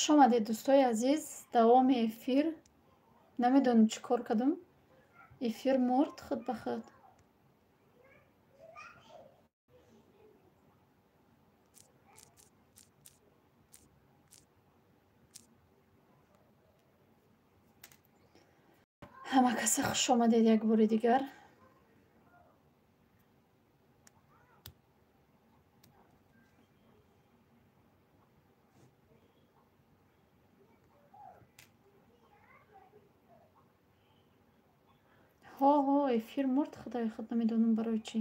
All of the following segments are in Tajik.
Хуш омадед, дӯстои азиз. Давоми эфир. Намедонам, чӣ кор кардам. Эфир мурд худ ба худ. Ҳама каса хуш омадед як бори дигар. Ҳо, ҳо, эфир мурд, худои худ, намедонам барои чӣ.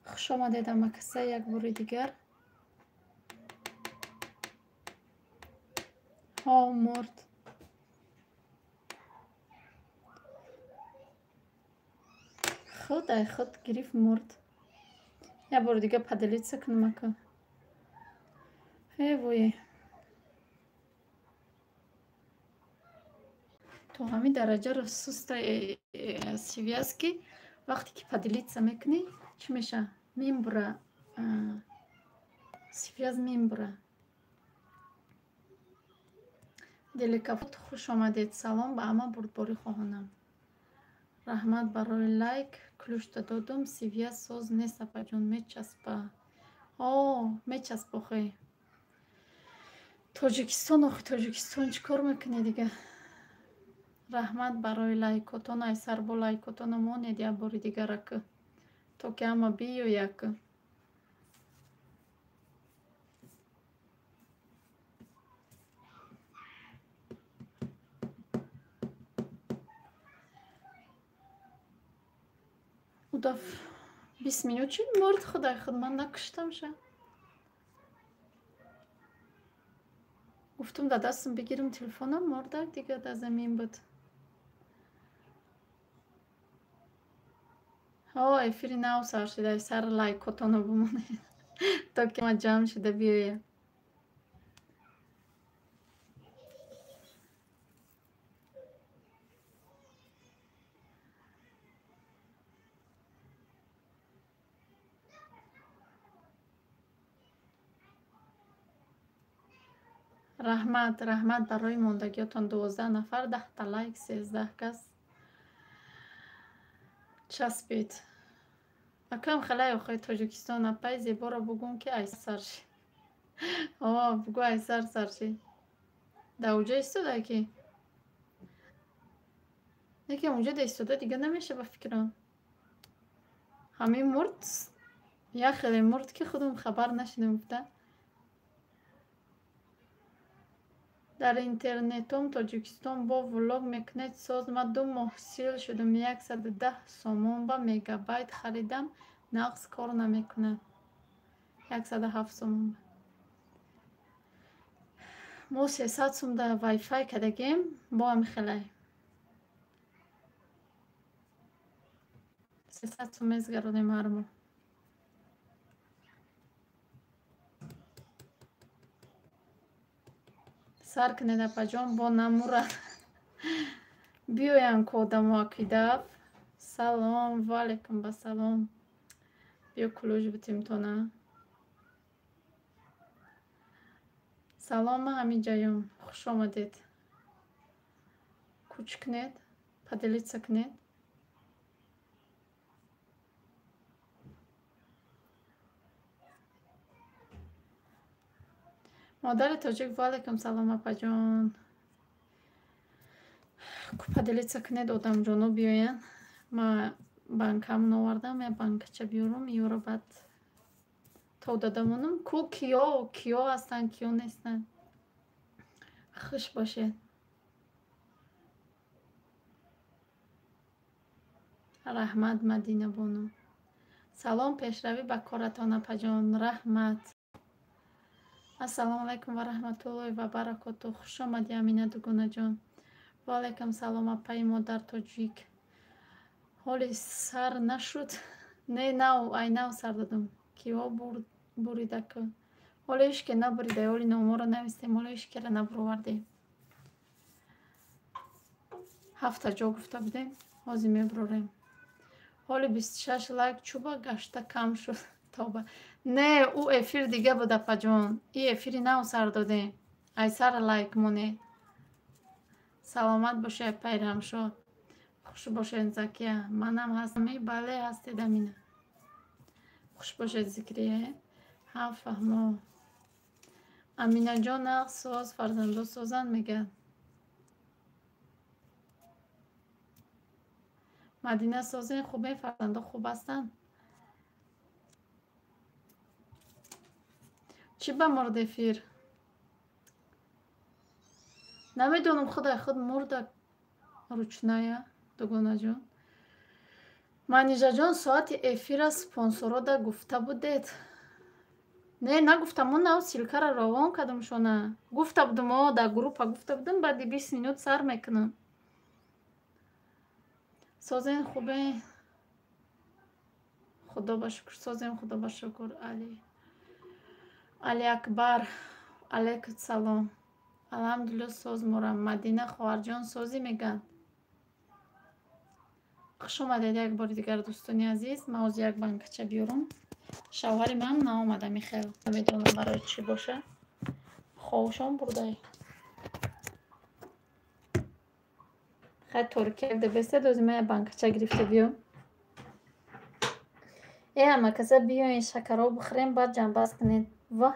Хуш омадед ҳама каса як бори дигар. Ҳо, мурд. Худ ай худ гирифт, мурд. Як бори дигар поделиться кунам ака. Э вой. То ҳамин дараҷаро суста связь, ки вақте ки поделиться мекунӣ, чӣ мешавад? Мембура, связь мембура. Деликафот, хуш омадед. Салом ба ҳама бурдборӣ хоҳонам. Раҳмат барои лайк. Ключта додум. Связь соз нест, апаҷон, мечаспа. О, мечаспа охи. Тоҷикистон, охи, Тоҷикистон чӣ кор мекунӣ дига? Раҳмат барои лайкотон. Ай сар бо лайкотона монед як бори дигарак, то ки ҳама биёяк. Удаф 20 минут чи мурд худай худ, ман накуштамша. Гуфтум, да дастам бигирам телефонам, мурдак дига дар замин буд. Ҳо, эфири нав сар шуда, сар лайкотонро бимонед, то ки ҳама ҷамъ шуда биёяд. Раҳмат, раҳмат барои мондагиётон. 12 нафар, 10-та лайк, 13 кас часпид. Акам хелай охои Тоҷикистон, апай зеборо бугум, ки айсар шид. О, бугӯ, айсар сар шид. Дар уҷа истода ки? Лекин унҷа да истода дига намеша, ба фикрам. Ҳамин мурд, як хеле мурд, ки худам хабар нашидам, гуфта. Дар интернетом Тоҷикистон бо влог мекунед, соз. Ман 2 моҳ сил шудам, 110 сомон ба мегабайт харидам, нағз кор намекунад. 107 сомон. Мо 300 сум да вайфай кардагем, бо ҳами хелай. 300 сум мезгаронем ҳар моҳ. Сар кунед, апаҷон, бо намурад. Биёянд ку одамо акидаф. Салом, ваалайкум басалом. Биё, кулӯш битимтона. Салом, ман ҳамин ҷаём. Хуш омадед. Кӯч кунед, поделиться кунед. Модари тоҷик, ваалайкум салом, апаҷон. Ку поделиться кунед, одамҷоно биёянд. Ман банкамон овардам, як банкача биёрам, ёро баъд то дода монам. Ку киё, киё ҳастанд, киё нестанд. Хуш бошед. Раҳмат, Мадинабону. Салом, пешравӣ ба коратон, апаҷон. Раҳмат. Ассалому алайкум ва раҳматуллоҳи ва баракотуҳ. Хуш омадӣ, Амина дугонаҷон. Ваалайкум салом, апаи модар тоҷик. Ҳоли сар нашуд? Не, нав, ай нав сар додам. Киҳо бурида ку? Ҳоло ҳеч ке набурида, ҳоли номҳоро навистем, ҳоло ҳеч кера набуровардем. Ҳафта ҷо гуфта будем, ҳозир мебурорем. Ҳоли 26 лайк чӯба гашта кам шуд. Тоба. Не, ӯ эфир дига буд, апаҷон. И эфири нав сар додем. Ай сара лайк монед. Саломат бошед, Пайрамшод. Хуш бошед, Закия. Манам ҳастам. Бале, ҳастед, Амина. Хуш бошед, Зикрия. Ҳа, фаҳмо. Аминаҷон нағз соз, фарзандо созанд мегӯяд. Мадина созен, хубе, фарзандо хуб ҳастанд. Чӣ ба мурд эфир? Намедонам, худай худ мурда ручная, дугонаҷон. Манижаҷон, соати эфира спонсорода гуфта будед? Не, нагуфтам, мо нав ссылкара равон кардам шона. Гуфта будам, о, дар группа гуфта будам, баъди 20 минут сар мекунам. Созен, хубе? Худо ба шукр, созем, худо ба шукр. Али. Али Акбар, алейкум салом. Алҳамдулилло, соз морам. Мадина хоҳарҷон созӣ мегӯянд. Хуш омадед як бори дигар, дӯстони азиз. Ман ҳозир як банкача биёрам. Шавҳари ман наомада, Михаил. Намедонам барои чӣ боша. Ховушон бурдай. Хай торики як дебестед, ҳозир ман як банкача гирифта биём. Э, ҳама каса биёен шакарҳо бихӯрем, баъд ҷамъбаст кунед. Ва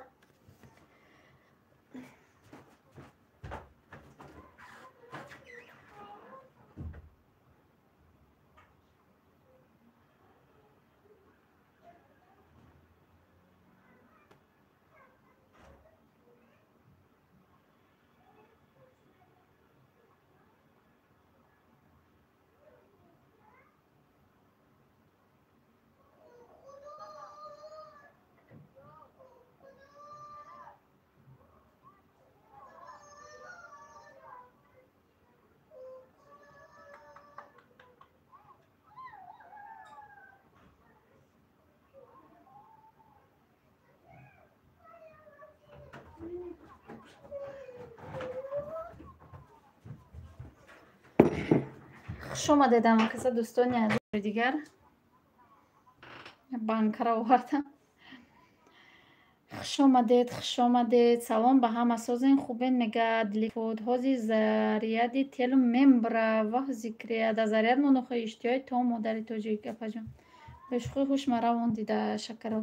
хуш омадед ҳама каса, дӯстони азиз. Дигар банкара овардам. Хуш омадед, хуш омадед. Салом ба ҳама, созен, хубен мегӯяд Лифуд. Ҳози заряди телу мембра. Ваҳ, Зикрия, да заряд монохои иштиҳои то модари тоҷик, апаҷон. Бешухӣ ҳуш маравон дида шакаро.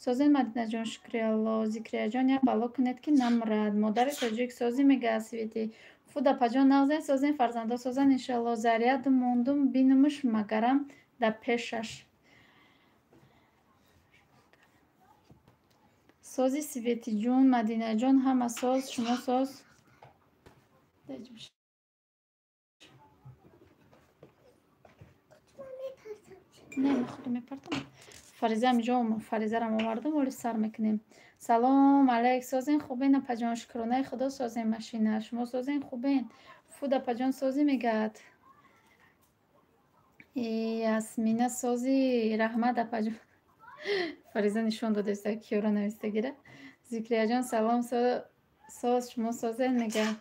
Созен, Мадинаҷон, шукриалло. Зикрияҷон, як бало кунед ки намрад. Модари тоҷик созӣ мегӯяд Свети. Фуд апаҷон нағзен, созен, фарзандо созан иншоалло. Заряд мондум бинумуш магарам да пешаш. Сози Светиҷон, Мадинаҷон, ҳама соз, шумо соз. Не, ман худо мепартам. Фариза ҳамиҷо, Фаризарам овардам, вале сар мекунем. Салом алейк, созен, хубен, апаҷон, шукронаи худо созен машина. Шумо созен, хубен. Фуд апаҷон созӣ мегӯяд. Ясмина созӣ, раҳмат апаҷон. Фариза нишон додеста киёро навистагира. Зикрияҷон салом, соз, шумо созен мегӯяд.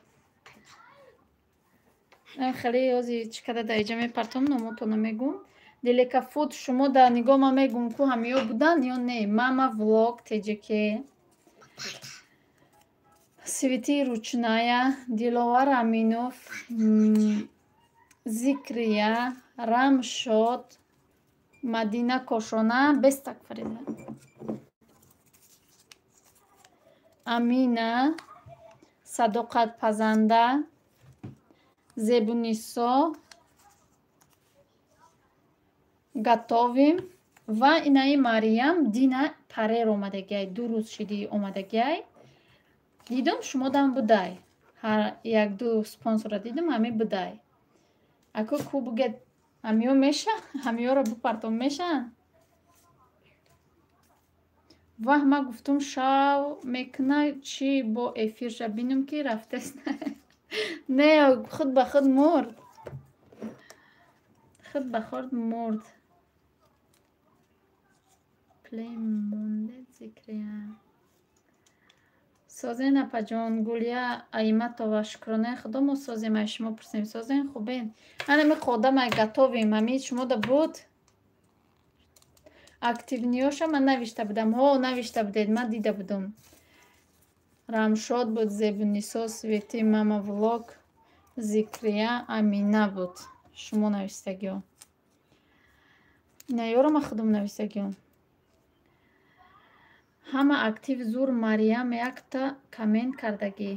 Хеле ҳози чӣ када дар иҷа мепартом, номотона мегӯм. Дилека фуд, шумо дар нигоҳ ма мегӯм ку ҳамиё будан ё не? Мама влог ТЖК. Свети ручная, Диловар Аминов, Зикрия, Рамшод, Мадина Кошона, бестак Фариза. Амина, Садоқатпазанда, Зебунисо, Гатовим ва инаи Мариям Дина Парер омадагиай, ду рӯз шиди омадагиай. Дидум шумодам будай. Ҳар як-ду спонсора дидум, ҳами будай. Ако ку бугед, ҳамиё меша? Ҳамиёро бупартом меша? Ваҳ, ма гуфтум шав мекуна чӣ бо эфирша бинум ки рафтест. Не, худ ба худ мурд. Худ ба худ мурд. Плей мондед Зикрия. Созен апаҷон, Гулия Аиматова, шукронаи худо мо созем, ай шумо пурсем, созен, хубен. Ана ми қодам ай готовим, ами шумо да буд. Активниёша ман навишта будам. Ҳо, навишта будед, ман дида будам. Рамшод буд, Зебунисо, Свети, Мама Влог, Зикрия, Амина буд. Шумо навистагиҳо. Ина ёро ман худам навистагиҳом. Ҳама актив зур. Мариям якта коммент кардагӣ.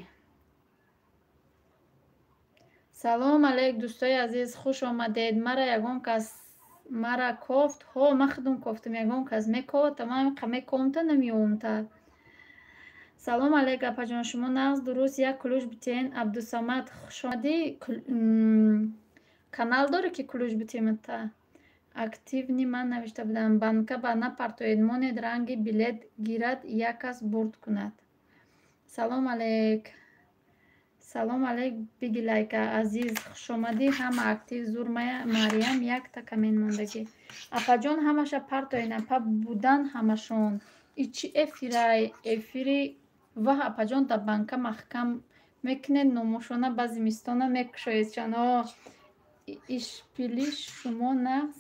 Салом алейк, дӯстои азиз, хуш омадед. Мара ягон кас мара кофт? Ҳо, ман худам кофтам. Ягон кас мековата, ман ҳамиқа мековамта, намеёвамта. Салом алейк, апаҷон, шумо нағз, дуруст, як ключ битен. Абдусамад, хуш омадӣ. Канал дорӣ, ки ключ битемата? Активни ман навишта будам. Банка ба напартоед, монед, ранги билет гирад, як кас бурд кунад. Салом алейк. Салом алейк, биги лайка. Азиз, хушомадӣ. Ҳама актив зур. Мариям якта коммент мондагӣ. Апаҷон, ҳамаша партоен, апа будан ҳамашон. И чӣ эфирай? Эфири ваҳ, апаҷон, да банка маҳкам мекунед, номошона ба зимистона мекушоед чан. О, ишпилиш шумо нағз?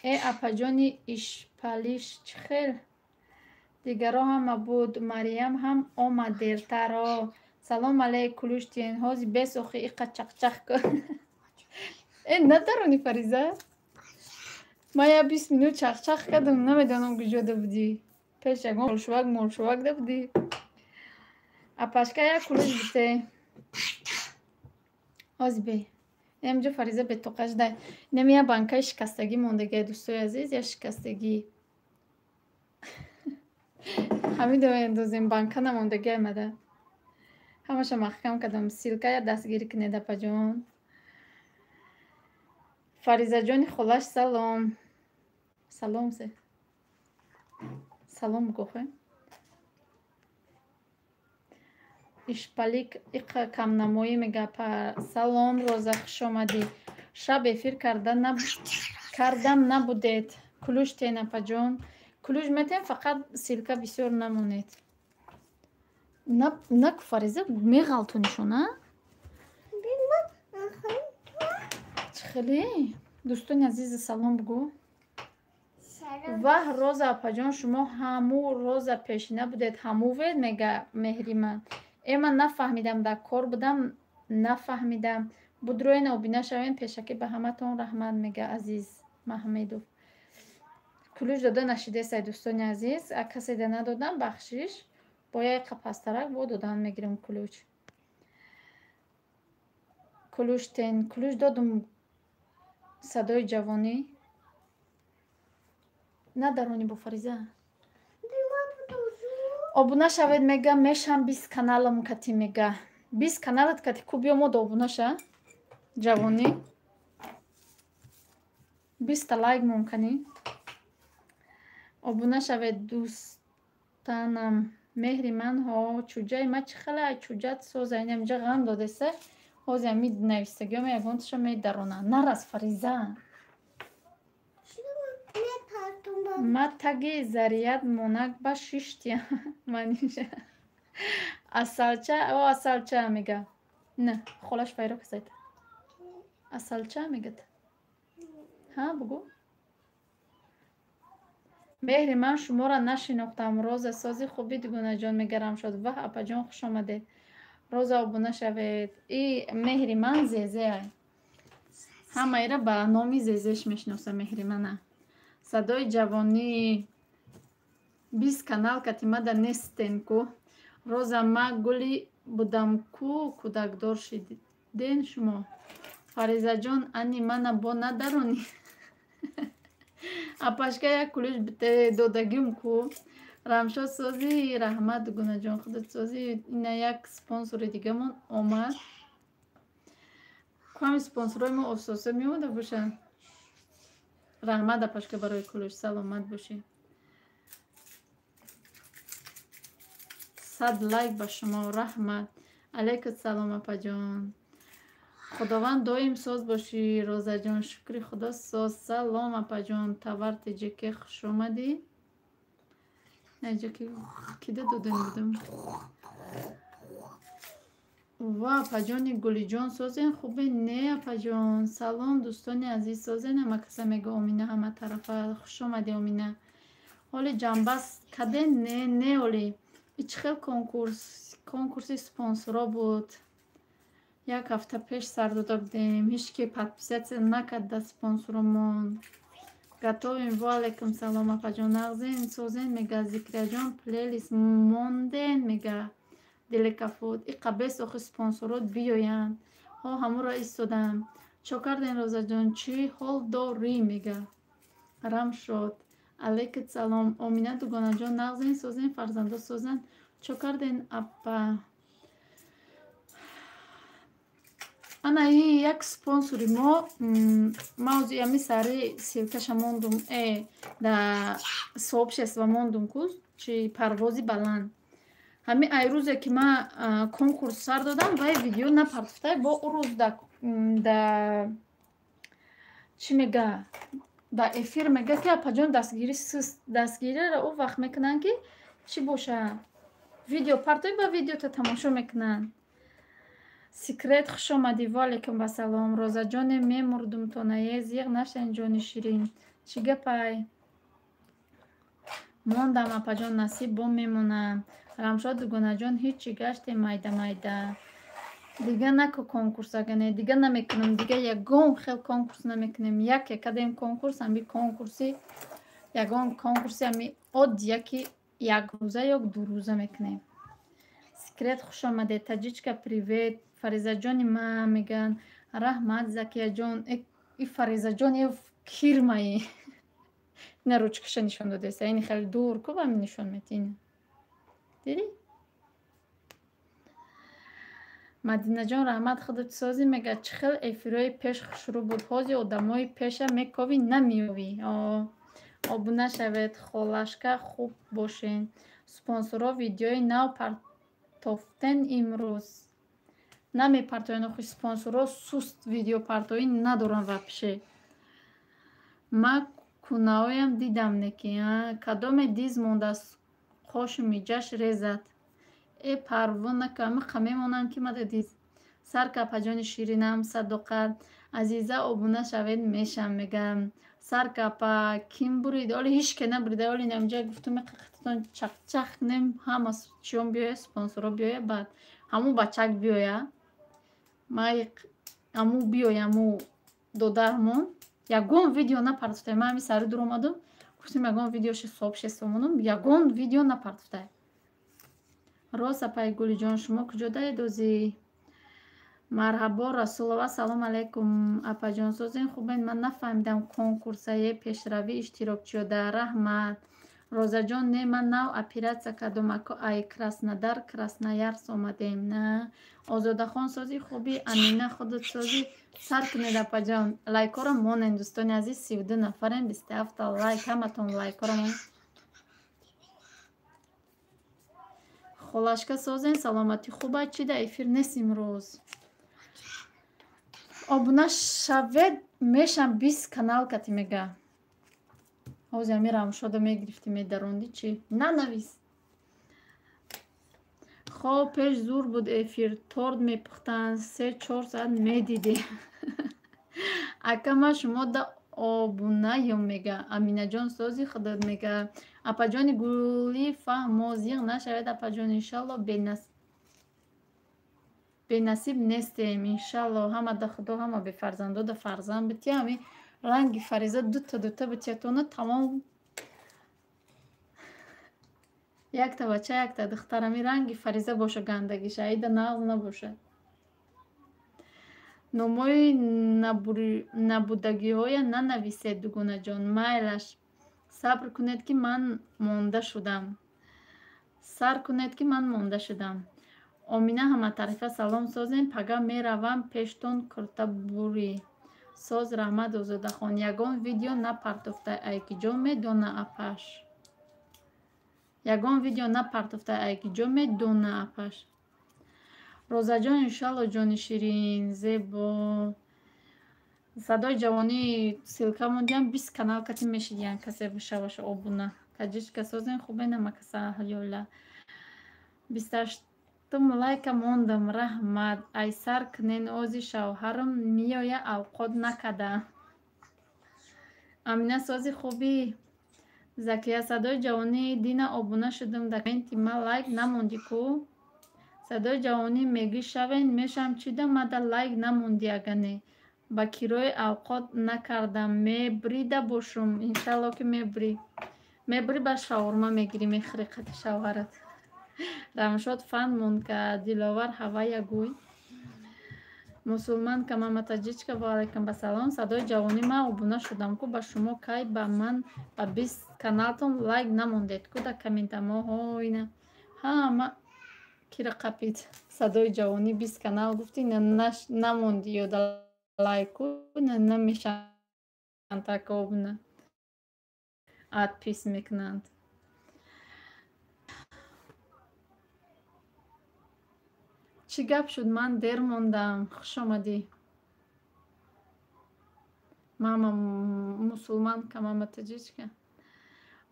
Э, апаҷони ишпалиш чӣ хел? Дигаро ҳама буд. Мариям ҳам омад дертар. О, салом алейк, ключ тиен. Ҳози бес охи иқа чақчақ кун. Э, надарони, Фариза? Ман я 20 минут чақчақ кардам, намедонам куҷода будӣ. Пеш ягон молшувак молшувак да будӣ. Апашка, як ключ бите. Ҳози бе. Инамҷо Фариза бетоқа шуда. Инам я банкаи шикастагӣ мондагия, дӯстои азиз, я шикастагӣ. Ҳамида меандозем, банка намондагия омада. Ҳамаша маҳкам кардам. Ссылкая дастгирӣ кунед, апаҷон. Фаризаҷони холаш, салом. Салом се. Салом гӯхе. Ишпалик иқа камнамоӣ мега. Салом, Роза, хушомадӣ. Шаб эфир кардам, набудед. Ключ тен, апаҷон. Ключ метем, фақат ссылка бисёр намонед. Наку, Фариза, меғалтонишон, а? Чӣ хеле? Дӯстони азизи, салом бугӯ. Ваҳ, Роза апаҷон, шумо ҳаму Роза пешина будед, ҳамувед, мега Меҳриман. Э, ман нафаҳмидам, дар кор будам, нафаҳмидам. Будроен, обуна шавем пешакӣ, ба ҳаматон раҳмат, мега Азиз Маҳмедов. Ключ дода нашидесай, дӯстони азиз. А каседа надодам, бахшиш. Бо як қапастарак бо додан мегирем ключ. Ключ тен, ключ додум. Садои ҷавонӣ. Надарони бо Фариза. Обуна шавед, мега, мешам 20 каналам кати, мега. 20 каналат кати ку биё мода обуна ша. Ҷавонӣ. 20-та лайк мумканӣ. Обуна шавед, дӯстанам. Меҳри ман, ҳо, чӯҷаи ма чӣ хеле чӯҷат соза, инамҷа ғам додеса. Ҳози ами навистагиҳо ягонташа медарона. Нарас, Фариза. Ма таги зарият монак ба шиштия. Манижа. Асалча, о, асалча мега. На, холаш файро касайта. Асалча мегат. Ҳа, бугӯ. Меҳри ман, шуморо нашинохтам. Роза, сози хуби, дугонаҷон, мега Рамшод. Ваҳ, апаҷон, хуш омадед. Роза, обуна шавед. И меҳри ман зезеай. Ҳамаира ба номи зезеш мешиноса меҳри мана. Садои ҷавонӣ, 20 канал катимада нестен ку. Роза, ма гули будам ку, кӯдакдор шиден шумо. Фаризаҷон, ани мана бо надаронӣ. Апашка, як ключ додагим ку. Рамшод, сози, раҳмат, дугонаҷон, худат созӣ. Ина як спонсори дигамон омад. Ку ҳами спонсорҳои мо ососа меомада бошанд. Раҳмат, апашка, барои ключ, саломат бошӣ. 100 лайк ба шумо, раҳмат. Алайкум салом, апаҷон. Худованд доим соз бошӣ, Розаҷон, шукри Худо, соз. Салом, апаҷон, товар тиҷеке, хуш омадӣ. Наҷа кида додем будам. Ва апаҷони Гулиҷон, созен, хубе? Не, апаҷон. Салом, дӯстони азиз, созен ҳама каса, мега Омина ҳама тарафа. Хушомадӣ, Омина. Ҳоли ҷамъбаст карден? Не, не, оли. И чӣ хел конкурс? Конкурси спонсорҳо буд. Як ҳафта пеш сар дода будем. Ҳеҷ ки подписаться накард да спонсоромон. Готовим. Ва алайкум салом, апаҷон. Нағзен, созен, мега Зикрияҷон. Плейлист монден, мега Дилекафуд. Иқа бес охи спонсорот биёянд. Ҳо, ҳамуро истодам. Чо карден, Розаҷон? Чӣ ҳол дорӣ, мега Рамшод. Алайкум салом, Омина дугонаҷон. Нағзен, созен, фарзандо созанд. Чо карден, апа? Ана и як спонсори мо, ман ами сари ссылкаша мондум, да сообщество мондум ку, чи парвози баланд. Ҳами ай рӯзе ки ман конкурс сар додам, вай видео напартофтай, бо ӯ рӯз да чӣ мега, да эфир мега, ки апаҷон, дастгирӣ сист. Дастгириро ӯ вақт мекунанд, ки чӣ боша, видео партои, ба видеото тамошо мекунанд. Секрет, хушомадӣ. Ва алайкум вассалом. Розаҷоне, мемурдум тонае, зиғ нашен, ҷони ширин. Чӣ гапай? Мондам, апаҷон, насиб бо мемонам. Рамшод дугонаҷон, ҳечи гаштем майда майда. Дига наку конкурс, агане дига намекунам, дига ягон хел конкурс намекунем. Яке кардем конкурс, ами конкурси, ягон конкурси ами оддия, ки якрӯза ё дурӯза мекунем. Секрет, хушомадед. Таҷичка, привет. Фаризаҷони ма мегӯянд. Раҳмат, Закияҷон. И Фаризаҷон е кирмаи. Ина ручкаша нишон додеса. Ини хеле дур ку ба нишон мети. Дидӣ? Мадинаҷон, раҳмат, худат созӣ, мега. Чӣ хел эфирҳои пеш хушрӯ буд. Ҳози одамои пеша мековӣ, намеёвӣ. Обуна шавед, холашка, хуб бошен. Спонсорҳо видеои нав партофтен имрӯз? Намепартоянд охи, спонсорҳо суст, видеопартоӣ надоранд вообще. Ма кунаоям дидам неки. Кадоме диз мондааст, қошу миҷаш резад. Э, парво нака, амиқа мемонам, ки мада диз. Сарка, апаҷони ширинам, садоқат. Азиза, обуна шавед, мешам, мегам. Сарка, апа, ким бурид? Оли ҳеҷ ке набурида. Оли инамҷа гуфтум, қиқтон чақчақ кунем, ҳама чиён биёя, спонсорҳо биёя, баъд ҳамун бачак биёя. Май аму биёя, аму додармон. Ягон видео напартофтай. Ман ҳами сари дур омадум, гуфтем, ягон видеоши сообщество монум, ягон видео напартофтай. Рост, апаи Гулиҷон, шумо куҷо даед озӣ? Марҳабо, Расулова, салом алайкум, апаҷон, созен, хубен? Ман нафаҳмидам конкурсае пешравӣ иштирокчиёда. Раҳмат, Розаҷон. Не, ман нав оператсия кардум, ако, ай Краснодар, Красноярск омадем. На, Озодахон, созӣ, хубӣ? Амина, худат созӣ? Сар кунед, апаҷон, лайкҳоро монен, дӯстони азиз. 32 нафарем, 27-та лайк. Ҳаматон лайкҳоро монед. Холашка, созен, саломатӣ хуба? Чӣ да эфир нест имрӯз? Обуна шавед, мешам, 20 канал кати, мега. Ҳози ами Рамшода мегирифтӣ, медарондӣ, чӣ нанавис. Хоб, пеш зур буд эфир, торт мепухтанд, 3-4 соат медидем. Ака, ман шумо да обунаём, мега Аминаҷон. Сози, худат, мега апаҷони Гули. Фаҳмо, зиғ нашавед, апаҷон, иншалло бенасиб нестем, иншалло. Ҳама да худо, ҳама бефарзандо да фарзанд бития, ҳами ранги Фариза дута дута битиятона, тамом. Якта бача, якта духтар, ҳами ранги Фариза боша, гандагиша аида нағз набошад. Номҳои набудагиҳоя нанависед, дугонаҷон. Майлаш, сабр кунед, ки ман монда шудам. Сар кунед, ки ман монда шудам. Омина ҳаматарафа, салом, созем? Пага меравам пештон, курта бурӣ. Соз, раҳмат, Озодахон. Ягон видео напартофтай, айкиҷо медона апаш? Ягон видео напартофтай, айкиҷо медона апаш? Розаҷон, иншалло, ҷони ширин, зебо. Садои ҷавонӣ ссылка мондиям, 20 канал кати мешидиян, касе бишаваша обуна. Таҷичка, созен, хубе? Намакаса ҳалёла. 28. Рафтум лайка мондам, раҳмат. Айсар кунен ози шавҳарам меоя авқот накада. Амина сози хубӣ. Закия садои ҷавонӣ дина обуна шудум дар комменти ма лайк намондӣ ку? Садои ҷавонӣ мегӣ шавен мешам чида мада лайк намондӣ агане. Ба кирои авқот накардам мебрида бошум иншалло ки мебрӣ. Мебрӣ ба шаурма мегирӣ мехӯрӣ қати шавҳарат. Рамшод фан монка Диловар ҳавая гӯй. Мусулманка мама таҷичка ва алайкум басалом. Садои ҷавонӣ ман обуна шудам ку ба шумо кай ба ман ба 20 каналтон лайк намондед ку дар комментамо ҳоина. Ҳама кира қапид. Садои ҷавонӣ 20 канал гуфтӣ намонди ё да лайку намешанд так обуна. Адпис мекунанд. Чӣ гап шуд ман дер мондам. Хуш омадӣ. Мама мусулманка, мама таҷичка.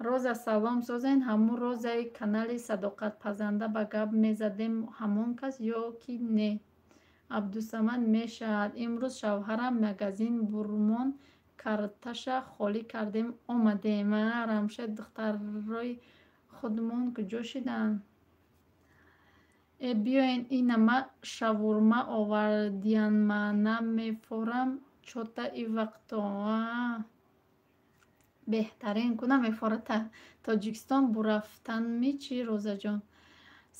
Роза салом созен. Ҳамун розаи канали садоқатпазанда ба гап мезадем ҳамон кас ё ки не? Абдусамад мешавад. Имрӯз шавҳарам магазин бурмон карташа холӣ кардем омадем. Рамшед духтарои худмон куҷо шиданд? Э биёен ина ма шавурма овардиян ма намефорам чота и вақто. Беҳтарин ку намефората. Тоҷикистон бурафтанми чӣ Розаҷон?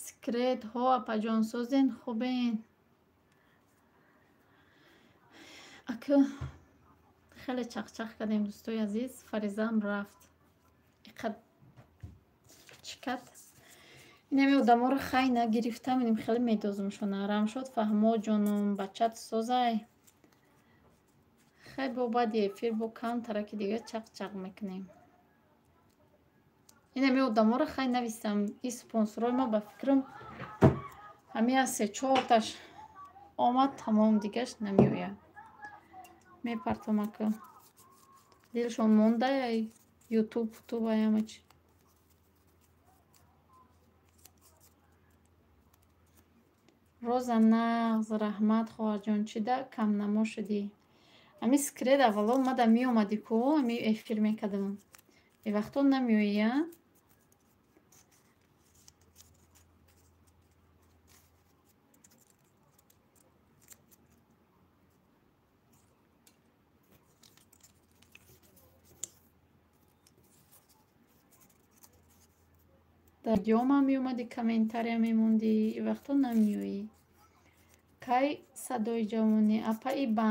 Секрет ҳо апаҷон созен хубен. Ака хеле чақчақ кардем дӯстои азиз. Фаризаам рафт. Иқад чӣ кард? Инами одаморо хай нагирифтам, инам хеле медозумшона. Рамшод фаҳмо ҷоном бачат созай. Хай бо баъди эфир бо камтараки дига чақчақ мекунем. Инами одаморо хай нависам. И спонсорҳои ма ба фикрам ҳамин аз се-чорташ омад тамом дигаш намеояд. Мепартом ака. Дилшон мондай ютуб тубай ҳама чи. Роза нағз раҳмат хоҳарҷон чида камнамо шудӣ? Ами секрет аввало мада меомадӣ ку ами эфир мекардам. Е вақто намеоӣ а? Дар видеомам меомадӣ комментария мемондӣ, и вақто намеоӣ. Кай садои ҷавонӣ? Апаи ба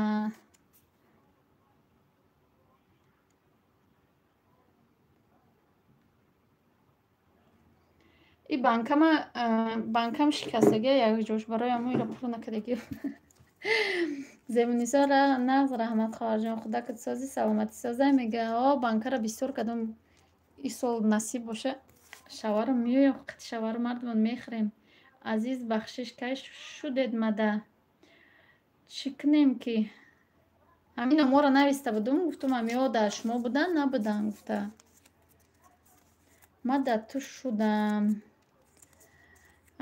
и банкама банкам шикастагия якҷош барои ҳамоира пур накардагӣ. Зебунисо нағз раҳмат хоҳарҷон худакат созӣ саломатӣ созай мега. О банкара бисёр кардам и сол насиб боша шаварам меоям қати шавару мардумон мехӯрем. Азиз бахшиш кай шудед мада? Чӣ кунем ки? Ҳамин номоро нависта будум гуфтум ҳамиҳо дар шумо буданд набуданд гуфта. Ма дар ту шудам.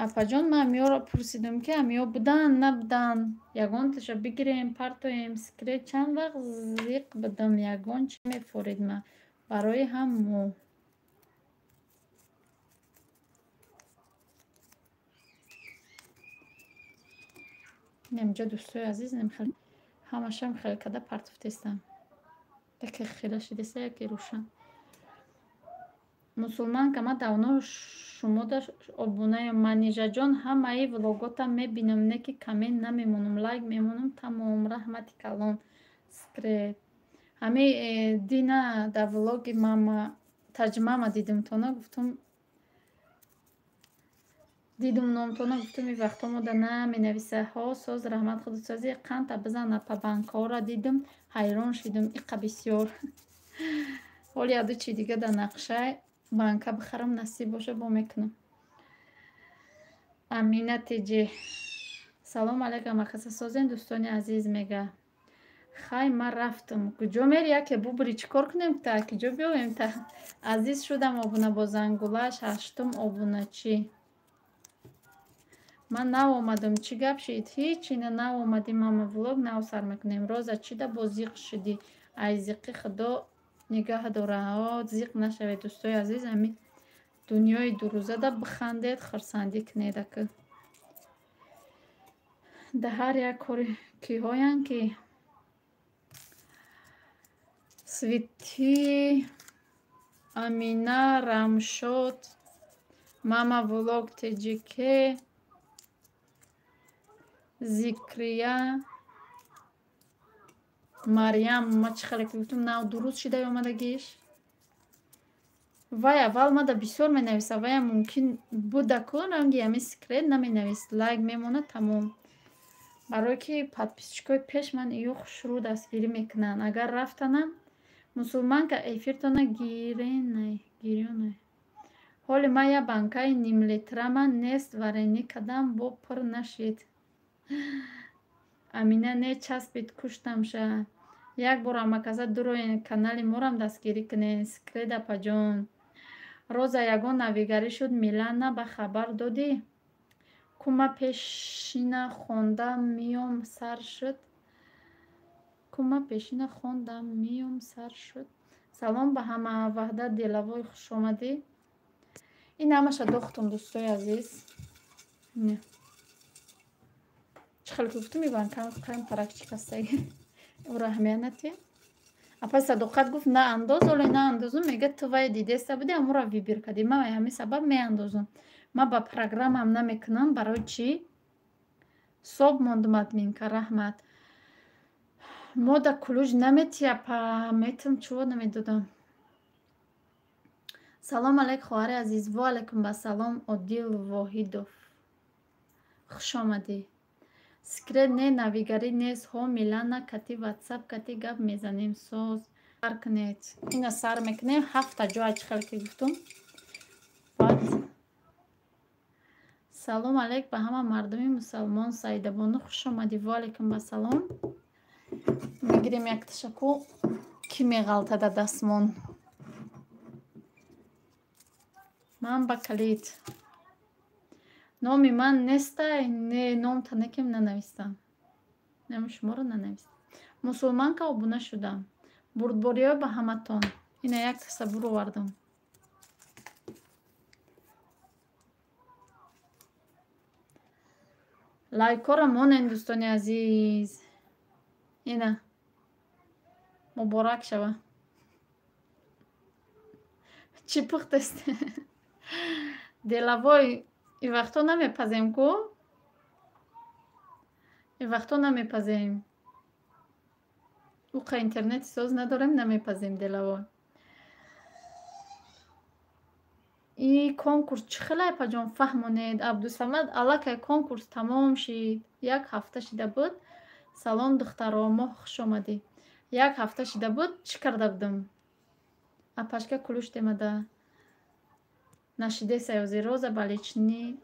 Апаҷон ман ҳамиҳоро пурсидум ки ҳамиҳо буданд набуданд. Ягонташа бигирем партоем. Секрет чанд вақт зиқ будам ягон чӣ мефорид ма барои ҳамо. Инамҷо дӯстои азиз ҳамашам хеле када партофтестам. Яке хела шидеста, яке рӯшан. Мусулманка ма давно шумода обунаям. Манижаҷон ҳамаи влоготам мебинам, не ки коммент намемонам, лайк мемонам тамом. Раҳмати калон. Секрет. Ҳами дина дар влоги мама таҷмама дидим тона гуфтум дидум номтона гуфтум и вақто мода наменависа. Ҳо соз раҳмат худсозӣ қанта бизан апа банкҳоро дидум ҳайрон шидум иқа бисёр. Ҳоли яду чи дига дар нақшаи банка бихарам насиб боша бо мекунам. Амина теҷи. Салом алайкум акаса созен дӯстони азиз мега. Хай ман рафтам. Куҷо мери яке бубри чӣ кор кунем та куҷо биёем та? Азиз шудам обуна бо зангулаш ҳаштум обуначӣ. Ман нав омадам. Чӣ гап шид? Ҳеч ина нав омадӣ, мама влог нав сар мекунем. Роза, чида бо зиқ шудӣ? Ай зиқи худо нигаҳ дора. О, зиқ нашавед, дӯстои азиз. Ҳамин дунёи дурӯзада бихандед, хурсандӣ кунед ака. Да ҳар як кори киҳоянд ки Свети, Амина, Рамшод, Мама влог ТҶК, Зикрия, Марьям. Ма чӣ хеле ки гуфтам, нав дуруст шида омадагиш. Вай аввал мада бисёр менависа, вая мумкин буда ку ранги ҳамин секрет наменавист, лайк мемонад, тамом. Барое ки подписчикои пеш ман ию хушрӯ дастгирӣ мекунанд. Агар рафтанам, мусулманка эфиртона гирёнай. Ҳоли ман як банкаи нимлитрама нест, варенӣ кардам, бо пур нашид. Амина не часпид, куштамша. Як бор амаказа дуроен, канали морам дастгирӣ кунед. Секрет апаҷон. Роза, ягон навигарӣ шуд, Милана ба хабар додӣ? Ку ма пешина хондам миём сар шуд. Ку ма пешина хондам миём сар шуд. Салом ба ҳама. Ваҳдат Делавой, хушомадӣ. Ин ҳамаша дохтум, дӯстои азиз. Чӣ хеле ки гуфтум, иван кам паракчик ҳастаги. Ӯро аҳамият натиҳ. Апа Садоқат гуфт на андоз, оле на андозум, мега ту вай дидеста будӣ, амура выбор кардӣ. Ман ҳамин сабаб меандозум. Ман ба программам намекунам, барои чӣ? Соб мондум админка, раҳмат. Мода ключ намети апа, метам чӯ намедодам. Салом алейк, хоҳари азиз. Ва алайкум ассалом, Одил Воҳидов. Хуш омадӣ. Секрет не, навигарӣ нест. Ҳо, Милана кати ватсап кати гап мезанем. Соз сар кунед. Ина сар мекунем, ҳафта ҷоа чӣ хеле ки гуфтум. Баъд салом алейк ба ҳама мардуми мусалмон. Саидабону, хуш омадӣ. Ва алайкум ассалом. Мегирем як ташаккур, ки меғалтада дастмон. Ман ба калид. Номи ман нестай? Не, номта некем нанавистам. Номи шуморо нанавистам. Мусулманка обуна шудам. Бурдбориё ба ҳаматон. Ина як тасаввур овардам. Лайкҳоро монен, дӯстони азиз. Ина муборак шава. Чӣ пухтест? Делавой, и вақто намепазем ку? И вақто намепазем. Уқа интернети соз надорем, намепазем, Делавой. И конкурс чӣ хеле, апаҷон, фаҳмонед. Абдусамад, аллакай конкурс тамом шид. Як ҳафта шида буд. Салом, духтаро, моҳ, хуш омадӣ. Як ҳафта шида буд, чӣ карда будам? Апашка ключ темада. Нашидеса ёзи Роза балични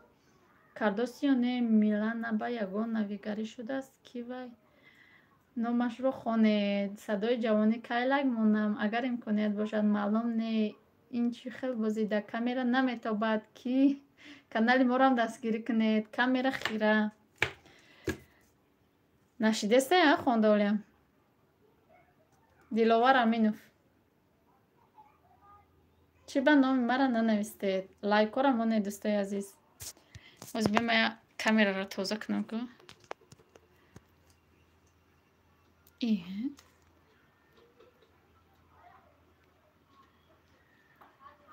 кардоси ё не? Милана ба ягон навигарӣ шудааст, ки вай номашро хонед. Садои ҷавонӣ кай лайк монам, агар имконият бошад, маълум не. Ин чӣ хел бозида? Камера наметобад, ки канали морам дастгирӣ кунед. Камера хира. Нашидеста я хонда олям. Диловар Аминов. Чӣ ба номи мара нанавистед? Лайкҳоро монед, дӯстои азиз. Боз биё я камераро тоза кунам ку.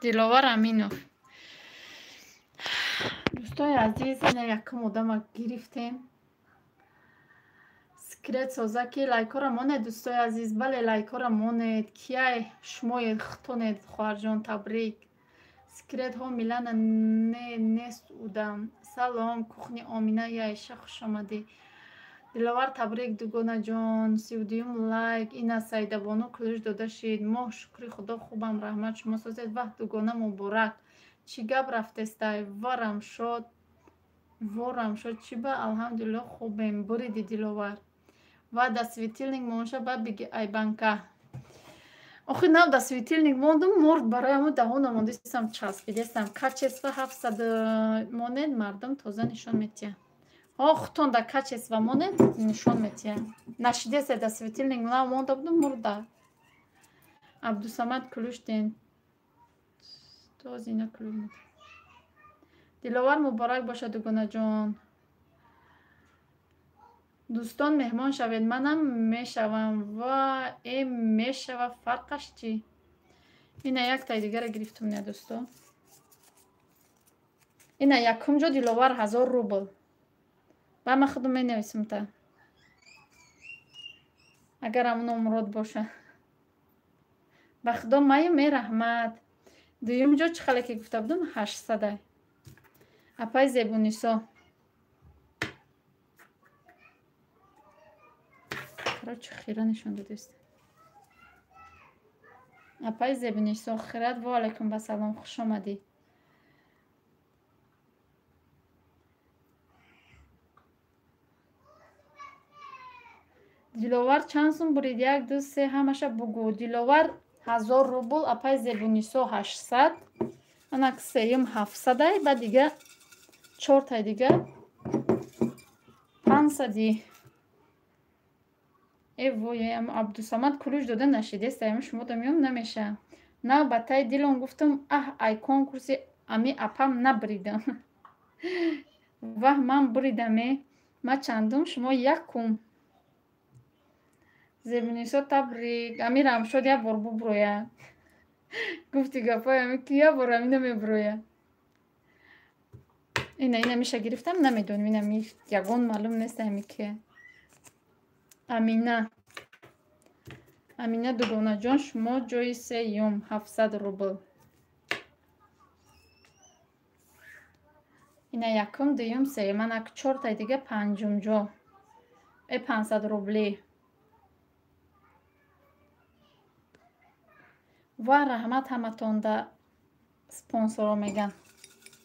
Диловар Аминов. Дӯстои азиз, ина якум одама гирифтем. Секрет соза ки лайкҳоро монед, дӯстои азиз. Бале, лайкҳоро монед. Кияй шумоед хитонед, хоҳарҷон, табрик. Секретҳо Милана не нест удам. Салом, кухни Омина Яиша, хуш омадӣ. Диловар, табрик, дугонаҷон. 32-юм лайк. Ина Саидабону ключ дода шид. Моҳ, шукри худо, хубам, раҳмат, шумо созед. Ваҳ, дугона, муборак. Чӣ гап рафтестай? Варам шод. Ворам шод. Чӣ ба? Алҳамдулилло, хубем. Буриди, Диловар. Ва да светильник монша ба биги айбанка. Охи нав да светильник мондум, мурд барои ҳамун даҳона мондистам, часпидестам. Качество 700 монед, мардум тоза нишон метиҳад. Хутон да качество монед, нишон метиҳад. Нашидеста да светильник нав монда будум, мурда. Абдусамад ключ ден. Тоз ина ключ мед. Диловар муборак бошад, дугонаҷон. Дӯстон меҳмон шавед, манам мешавам. Ва э мешава, фарқаш чӣ? Ина яктаи дигара гирифтум, не дӯсто. Ина якум ҷо Диловар 1000 рубл. Ба ман худам менависам та. Агар ҳамун Мурод боша. Ба худо маю мераҳмат. Дуюм ҷо чӣ хале ки гуфта будум 800. Апай Зебунисо. Короче, хира нишон додист. Апай Зебунисо, хират, ва алайкум ба салом, хуш омадӣ. Диловар чанд сум бурид? 1, 2, 3, ҳамаша бугӯ. Диловар 1000 рубл, апай Зебунисо 800, анак сеюм 700, ба дига чортай дига 500. Э воям Абдусамад ключ дода нашидест, ами шумо да миём намеша. На ба таи дилон гуфтам, аҳ ай конкурси ами апам набридам. Ваҳ ман буридам э. Ма чандум, шумо якум. Зебунисо табрик. Ами Рамшод як бор буброя. Гуфти гапои ами ки як бор ами намеброя. Ина ина миша гирифтам, намедонам, ина ми ягон маълум нест ами ки. Амина. Амина дугонаҷон, шумо ҷои сеюм 700 рубл. Ина якум, дуюм, сеюм. Анак чортай дига панҷум ҷо. 500 рубли. Ва раҳмат ҳаматон да спонсоро меган.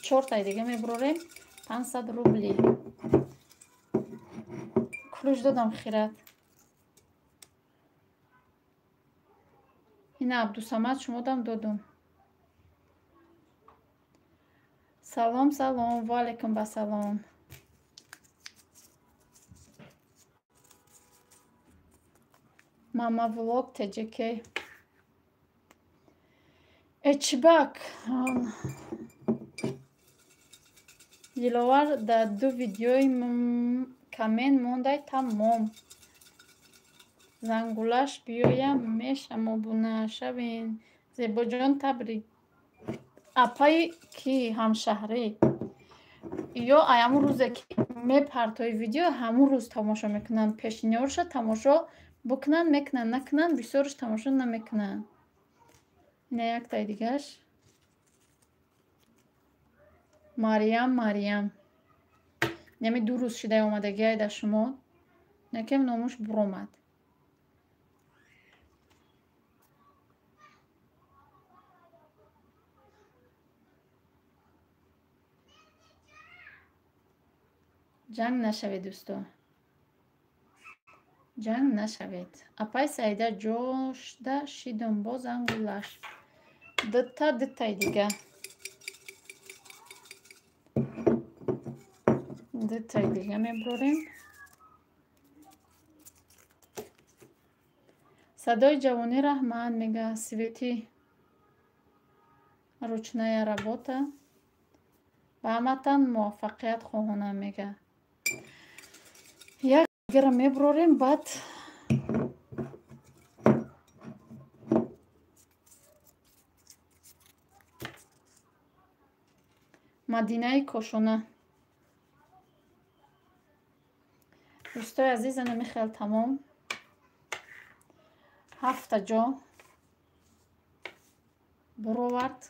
Чортай дига мебурорем 500 рубли. Ключ додам хират. Ина Абдусамад шумодам додум. Салом, салом, ва алайкум ба салом. Мама влог ТЖК. Эчбак. Диловар да ду видеои камен мондай тамом. Зангулаш биёям мешамо буна шавен. Зебоҷон табрик. Апаи ки ҳамшаҳрӣ. Ё ай ҳамун рӯзе ки мепартои видео, ҳамун рӯз тамошо мекунанд. Пешниҳодша тамошо букунанд, мекунанд, накунанд, бисёрш тамошо намекунанд. Ина яктаи дигаш. Мариям, Мариям. Нами ду рӯз шидай омадагиай дар шумо. Накем номуш буромад. Ҷанг нашавед, дӯсто. Ҷанг нашавед. Апай Саида ҷошда шидум бо зангулаш. Дутта, дуттай дига. Дуттай дига мебурорем. Садои ҷавонӣ раҳмат мега. Свети ручная работа. Ба ҳаматан муваффақият хоҳонам мега. Як дигара мебурорем, баъд Мадинаи Кошона. Дӯстои азиз, ана михел тамом. 7 ҷо буровард.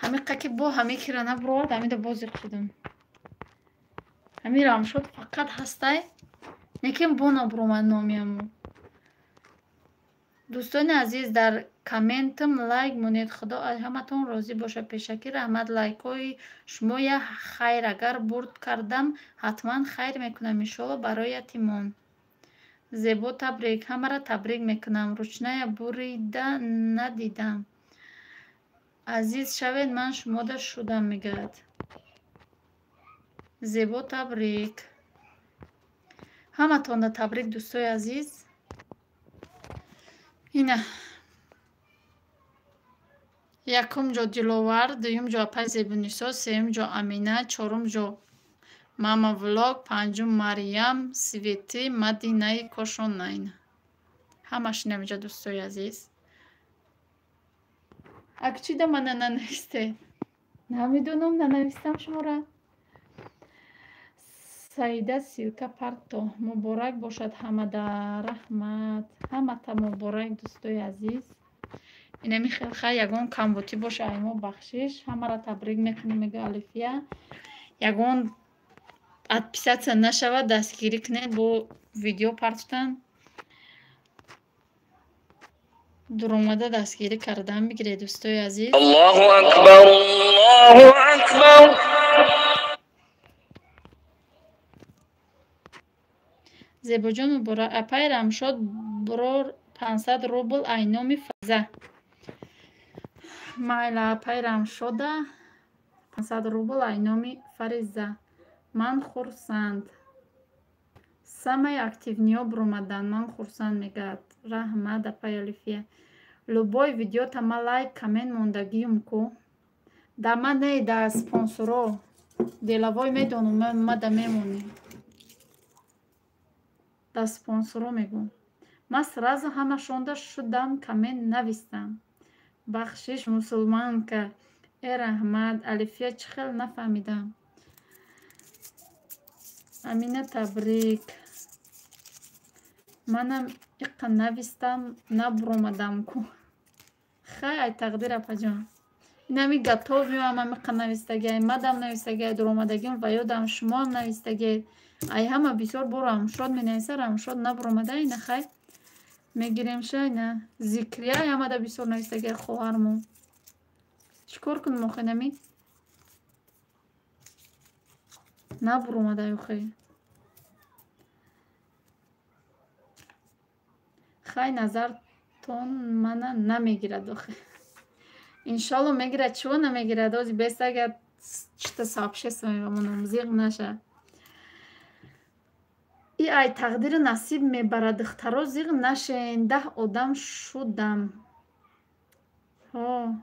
Ҳамиқа ки бо ҳами кира набуровард, ҳамида боз зиқ шудам. Ҳами Рамшод фақат ҳастай, лекин бо набуромад номиаму. Дӯстони азиз, дар комментам лайк монед. Худо аз ҳаматон розӣ бошад. Пешакӣ раҳмат. Лайкҳои шумо я хайр. Агар бурд кардам, ҳатман хайр мекунам иншоалло барои ятимон. Зебо табрик. Ҳамаро табрик мекунам. Ручная бурида надидам. Азиз шавед, ман шумода шудам, мегӯяд. Зебо табрик. Ҳаматонда табрик, дӯстои азиз. Ина якум ҷо Диловар, дуюм ҷо апай Зебунисо, сеюм ҷо Амина, чорум ҷо Мама Влог, панҷум Марьям, Свети, Мадинаи Кошонайн. Ҳамаш инамиҷа, дӯстои азиз. Ак чӣ да мана нанависте? Намедонам, нанавистам шуморо. Саида ссылка парто. Муборак бошад ҳамада. Раҳмат. Ҳамата муборак, дӯстои азиз. Инами хел хай ягон камбутӣ боша, ай мо бахшиш. Ҳамаро табрик мекунем, мега Алифия. Ягон отписаться нашавад, дастгирӣ кунед бо видео партофтан. Дуромада дастгирӣ кардан бигиред, дӯстои азиз. Аллоҳу акбар, Аллоҳу акбар. Зебоҷон муборак. Апай Рамшод бурор 500 рубл ай номи Фариза. Майла, апай Рамшода 500 рубл ай номи Фариза. Ман хурсанд. Самаи активниё буромадан. Ман хурсанд, мегӯяд. Раҳмат, апай Алифия. Любой видеота ма лайк, коммент мондагиюм ку. Да ма не, да спонсоро. Делавой медонум, ма да мемонӣ. Да спонсоро мегӯм. Ман сразу ҳамашонда шудам, коммент навистам. Бахшиш, мусулманка. Э раҳмат, Алифия, чӣ хел нафаҳмидам. Амина табрик. Манам иққа навистам, набуромадам ку. Хай, ай тақдир, апаҷон. Инами готовиам амиққа навистагиай, мадам навистагиай, дуромадагиам ва ёдам шумоам навистагиай. Ай ҳама бисёр бо Рамшод менависа, Рамшод набуромада, ина хай мегиремша, ина Зикрия ҳамада бисёр навистагиай хоҳармон. Чӣ кор кунем охи инами? Набуромада охи. Хай назартон мана намегирад охи. Иншолло мегирад, чиво намегирад? Ози бест агар чита сообщество мебамонам, зиғ наша. И ай тақдиру насиб мебарад, духтаро, зиғ нашен, 10 одам шудам. Ҳо.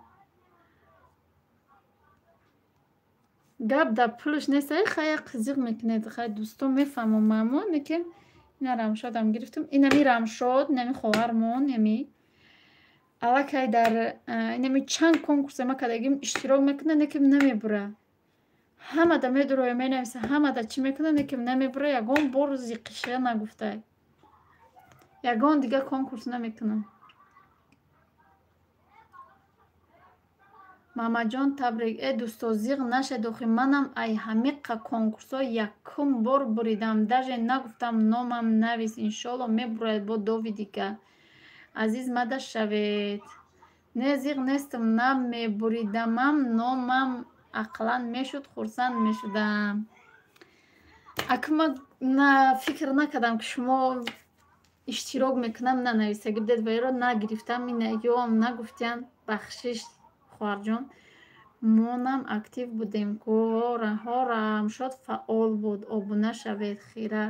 Гап дар пулш нест, ай хай як зиғ мекунед, хай дӯсто мефаҳмам маъмон, лекин ина Рамшодам гирифтам. Инами Рамшод, инами хоҳармон, инами аллакай дар инами чанд конкурсе ма кардагим иштирок мекунад, лекин намебура. Ҳамада медуроя, менависа, ҳамада чӣ мекунад, лекин намебура, ягон бор зиқиша нагуфтай. Ягон дига конкурс намекунам. Мамаҷон табрик. Э дӯсто, зиғ нашед охи, манам ай ҳамиққа конкурсҳо якум бор буридам. Даже нагуфтам номам навис, иншолло мебурояд бо дови дигар. Азиз мада шавед. Не зиғ нестам, намебуридамам, номам ақлан мешуд, хурсанд мешудам. Ака ма фикр накардам, ки шумо иштирок мекунам, нанависагӣ будед ва иро нагирифтам, ина ёам нагуфтиян. Бахшиш, хоҳарҷон. Монам актив будем ку. Ҳо, Рамшод фаъол буд. Обуна шавед, хира.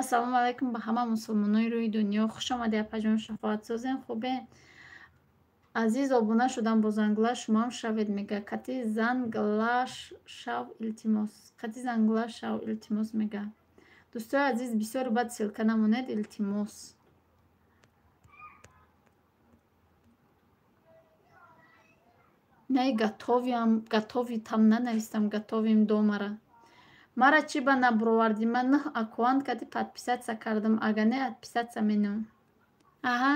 Ассалому алайкум ба ҳама мусулмонои рӯи дунё. Хуш омадед, апаҷон, шафоатсозем, хубе? Азиз, обуна шудам бо зангла, шумоам шавед, мега. Кати зангла шав, илтимос. Кати зангла шав, илтимос, мега. Дӯстои азиз, бисёр бад ссылка намонед, илтимос. Най готовиам, готовитам нанавистам, готовим домара. Мара чӣ ба набуровардӣ? Ман нӯҳ аккаунт кади подписаться кардам, ага не отписаться менам. Аҳа.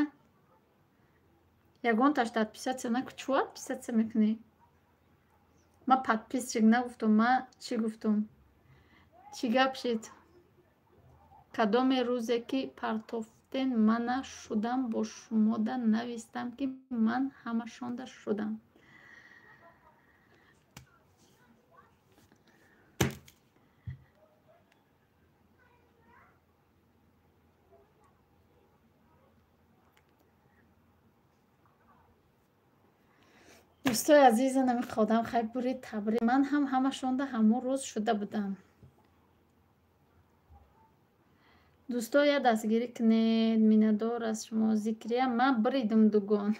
Ягонташта отписаться наку, чӯ отписаться мекунӣ? Ма подписчик нагуфтум, ма чӣ гуфтум? Чӣ гап шид? Кадоме рӯзе ки партофтен мана шудам, бо шумода навистам, ки ман ҳамашонда шудам. Дӯстои азиза, намехоҳам хай бурид табрик. Ман ҳам ҳамашонда ҳамон рӯз шуда будам. Дӯсто, я дастгирӣ кунед, миннатдор аз шумо. Зикрия, ман буридум дугон.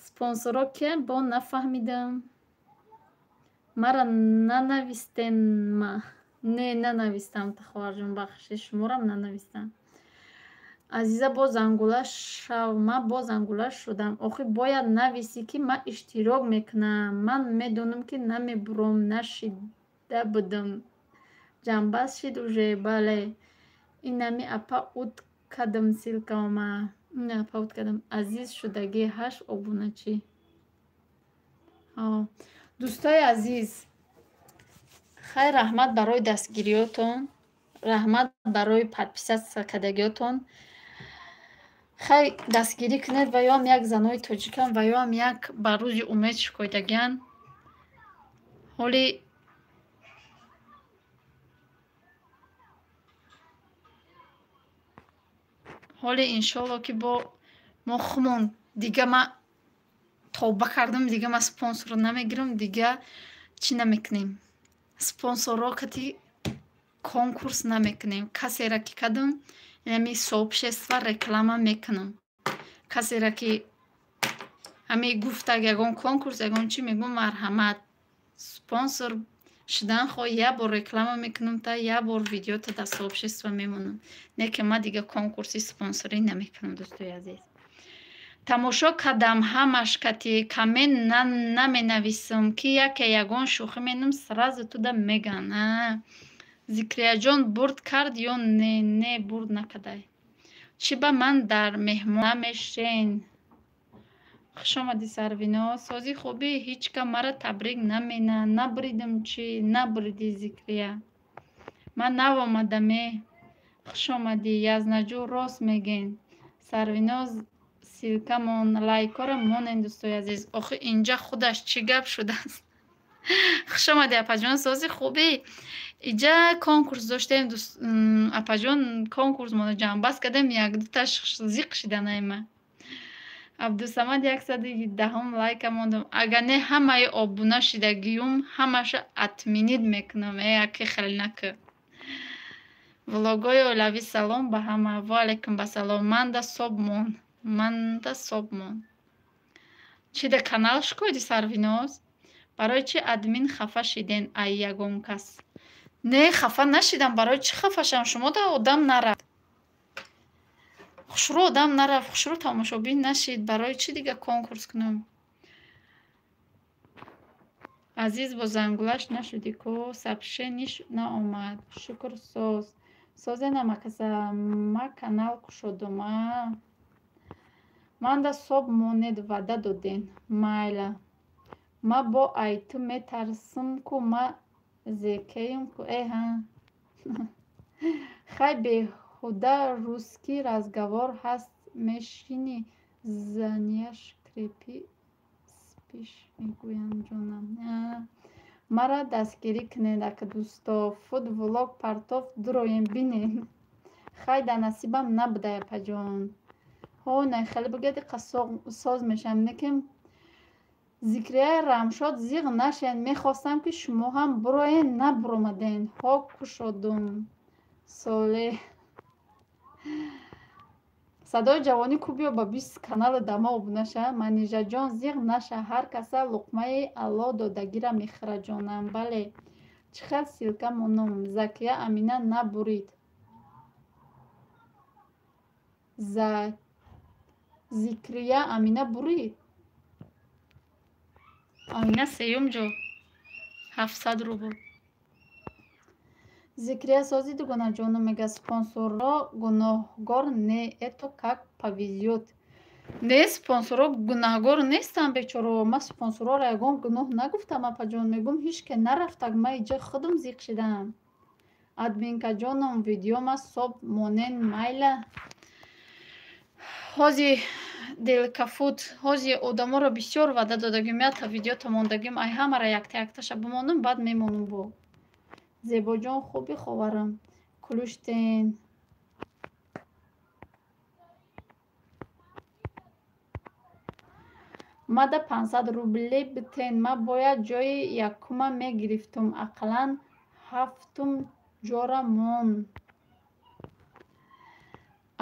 Спонсорҳо киянд, бо нафаҳмидам. Мара нанавистен ма. Не, нанавистам, хоҳарҷон, бахшиш, шуморам нанавистам. Азиза, боз зангула шав, ман боз зангула шудам. Охир бояд нависӣ, ки ман иштирок мекунам. Ман медонам, ки намебуром, нашида будам. Ҷамъбаст шид уже, бале. Инами апа ут кадам ссылка ома. Ина апа ут кадам. Азиз шудагӣ ҳашт обуначӣ. Дӯстои азиз, хайр, раҳмат барои дастгириётон, раҳмат барои подписаться кардагиётон. Хай, дастгирӣ кунед, ва ёам як занои тоҷикам, ва ёам як ба рӯзи умед шикоятагиан. Ҳоли иншолло, ки бо мо хумон дига ма тавба кардам, дига ма спонсор намегирам, дига чӣ намекунем. Спонсорро кати конкурс намекунем. Касера ки кадам, ами сообщество реклама мекунам. Касера ки ҳами гуфтаг ягон конкурс, ягон чӣ мегӯм, марҳамат, спонсор шудан хоҳ, як бор реклама мекунам, та як бор видеота дар сообщество мемонам. Не ки ман дига конкурси спонсорӣ намекунам, дӯстои азиз. Тамошо кардам ҳамаш кати коммент наменависам, ки яке ягон шӯхӣ менам, сразу туда меган. Зикрияҷон бурд кард ё не? Не, бурд накардай. Чӣ ба ман дар меҳмон намешен? Хуш омадӣ, Сарвино. Сози хубӣ, ҳеҷ кам мара табрик намена. Набуридам чӣ? Набуридӣ, Зикрия. Ман нав омадаме. Хуш омадӣ, Язнаҷӯ, рост мегӯен. Сарвино, ссылка мон, лайкҳоро монен, дӯстои азиз. Охир инҷа худаш чӣ гап шудааст? Хуш омадӣ, апаҷон, сози хубӣ. Иҷа конкурс доштем, апаҷон, конкурс моно ҷамъбаст кардем, якдуташ зиқ шиданайма. Абдусамад, 110-ум лайка мондам. Агар не, ҳамаи обуна шидагиюм ҳамаша отменить мекунам. Э, аки хеле накӯ. Влогҳои оилавӣ, салом ба ҳама. Ва алайкум басалом. Манда соб мон. Манда соб мон. Чӣ да канал шукоиди, Сарвиноз? Барои чӣ админ хафа шиден ай ягон кас? Не, хафа нашидам. Барои чӣ хафа шавам? Шумо да одам нарафт. Хушрӯ одам нарафт, хушрӯ тамошобин нашид. Барои чӣ дига конкурс кунам? Азиз, бо зангулаш нашудӣ ку? Сообщение наомад. Шукр, соз. Созе намакаса. Ма канал кушодум. А. Манда соб монед, ваъда доден. Майла. Ма бо ай ту метарсам ку, ма зекеюм ку. Эҳа. Хай, беҳуда русский разговор ҳаст, мешини занияш крепи спиш мегӯянд, ҷонам. Мара дастгирӣ кунед, ака дӯсто. Фуд влог партов дуроем бинед. Хай, дар насибам набудай, апаҷон. Ҳо, най хеле бигӯяд, иқа соз мешавам. Лекин Зикрияи Рамшод, зиғ нашед, мехостам, ки шумо ҳам буроен, набуромаден. Ҳо, кушодум. Солеҳ. Садои ҷавонӣ ку, биё ба 20 канали дама обуна ша. Манижаҷон, зиғ наша, ҳар каса луқмаи Аллоҳ додагира мехӯра, ҷонам. Бале. Чӣ хел ссылка монум? Закия Амина набурид. Зикрия Амина бурид. Амина сеюм ҷо. 700 рубл. Зикрия, сози дугонаҷону мега, спонсорро гуноҳгор не, это как повезёт. Не, спонсорро гунаҳгор нестам, бечоро. Ман спонсорҳоро ягон гуноҳ нагуфтам, апаҷон. Мегӯм, ҳеҷ ке нарафтаг, ман иҷа худам зиқ шидам. Админкаҷоном, видеома соб монен, майла. Ҳози делкафуд, ҳози одаморо бисёр ваъда додагим, якта видеото мондагим, ай ҳамара якта якташа бимонам, баъд мемонам бо. Зебоҷон, хуби, ховарам. Кулуштен. Мада 500 рубле битен, ма бояд ҷои якума мегирифтум, ақаллан ҳафтум ҷора мон.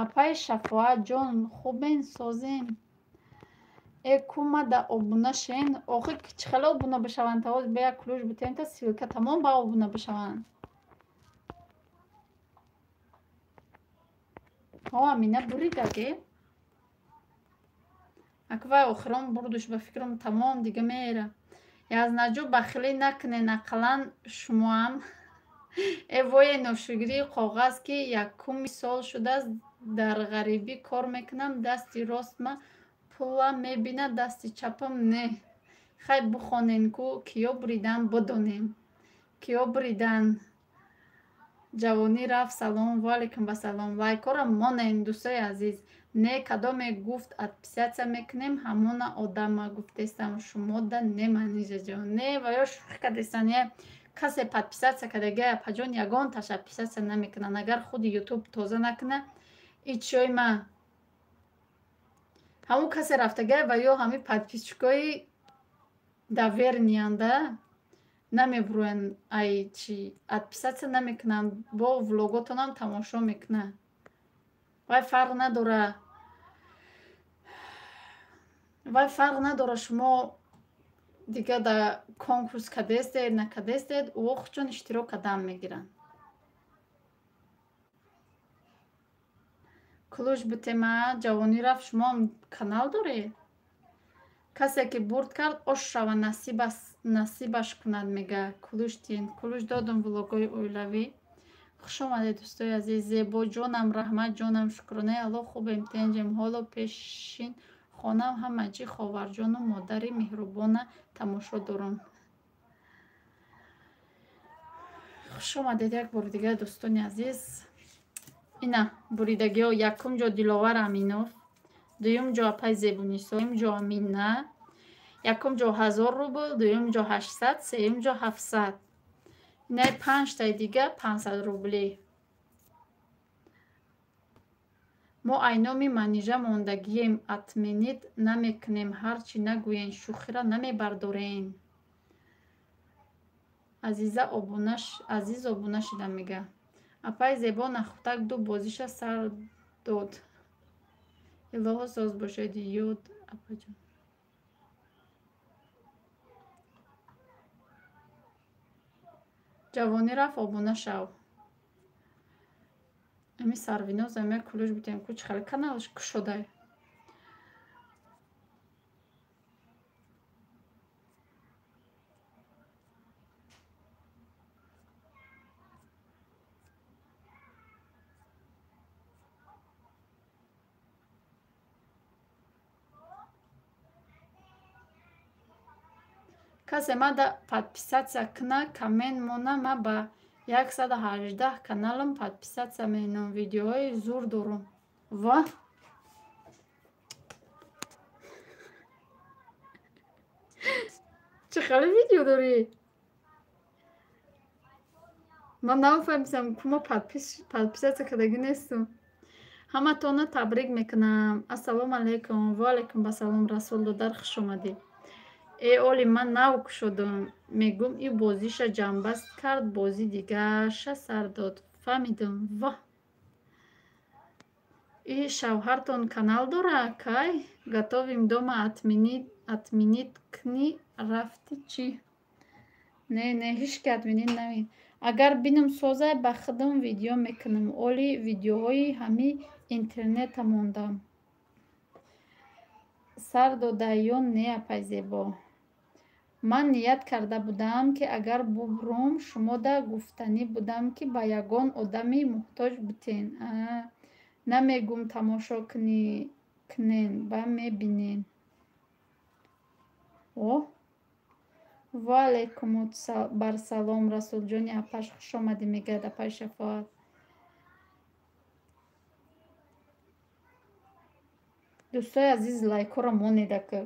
Апаи Шафоатҷон, хубен, созем? Э ку мада обуна шен? Охи чӣ хеле обуна бишаванд? Тавоз бе як ключ битен та ссылка тамом ба обуна бишаванд. Ҳо, Амина буридаге? Ака вай охирон бурдуш, ба фикрам тамом дига мера. Язнаҷо, бахилӣ накунен, ақаллан шумоам. Э вое ношукрии коғаз, ки якуми сол шудааст дар ғарибӣ кор мекунам, дасти ростма пула мебинад, дасти чапам не. Хай бухонен ку, киё буридан бидонем. Киё буридан. Ҷавонӣ рафт, салом, ва алайкум вассалом. Лайкҳоро монен, дӯстои азиз. Не, кадоме гуфт отписаться мекунем, ҳамона одама гуфтестам, шумода не, Манижаҷон. Не, ва ё шӯхӣ кардестан, е касе подписаться кардагия, апаҷон, ягонташ отписаться намекунанд. Агар худи ютуб тоза накуна, ичои ма ҳамон касе рафтагия ва ё ҳамин подписчикои доверниянда намебуроянд, ай чи отписаться намекунанд, бо влоготонам тамошо мекунанд. Вай фарқ надора, вай фарқ надора, шумо дига да конкурс кардестед, накардестед, ӯ худшон иштирок кардан мегиранд. Ключ битема, ҷавонӣ рафт, шумоам канал доред? Касе ки бурд кард, ош шава, насибаш кунад, мега. Ключ тиен. Ключ додум влогои оилавӣ. Хуш омадед, дӯстои азиз. Зебо ҷонам, раҳмат ҷонам, шукронаи Аллоҳ, хубем, тенҷем. Ҳоло пешин хонам ҳама чӣ ховарҷону модари меҳрубона тамошо дорам. Хуш омадед як бори дигар, дӯстони азиз. Ина буридагиҳо: якум ҷо Диловар Аминов, дуюм ҷо апаи Зебунисо, дуюм ҷо Амина, якум ҷо 1000 рубл, дуюм ҷо 800, сеюм ҷо 700. Инаи панҷтаи дига 500 рублӣ. Мо айноми Манижа мондагием, отменить намекунем, ҳар чӣ нагӯен, шӯхиро намебардорем. Азиза Азиз обуна шуда мега. Апаи Зебо нахӯтак ду бозиша сар дод. Илоҳо соз бошед, ёд апаҷон. Ҷавонӣ рафт, обуна шав. Ами Сарвиноз ами ключ битем ку, чӣ хеле каналаш кушодай. Касе мада подписаться куна, коммент мона, ма ба 118 каналам подписаться менам, видеоҳои зур дорум. Ва чӣ хеле видео дорӣ? Ман нафаҳмисам, ку ма подписаться кардагӣ нестам. Ҳаматонро табрик мекунам. Ассалому алайкум, ва алайкум вассалом, Расул додар, хуш омадед. Э оли, ман нав кушодам, мегум и бозиша ҷамъбаст кард, бози дигарша сар дод. Фаҳмидам. Ва и шавҳартон канал дора? Кай готовим дома отменить кни рафти чӣ? Не, не, ҳеҷ ки отменить нами. Агар бинам созай, ба худам видео мекунам. Оли видеоҳои ҳами интернета мондам. Сар дода ё не, апай Зебо? Ман ният карда будам, ки агар бубурум, шумода гуфтанӣ будам, ки ба ягон одами муҳтоҷ бутен. Намегум, тамошо кунен ба мебинен. О ва алайкум барсалом, Расулҷони апаш, хуш омадӣ, мегӯяд апаи Шафоат. Дӯстои азиз, лайкҳоро монед ака.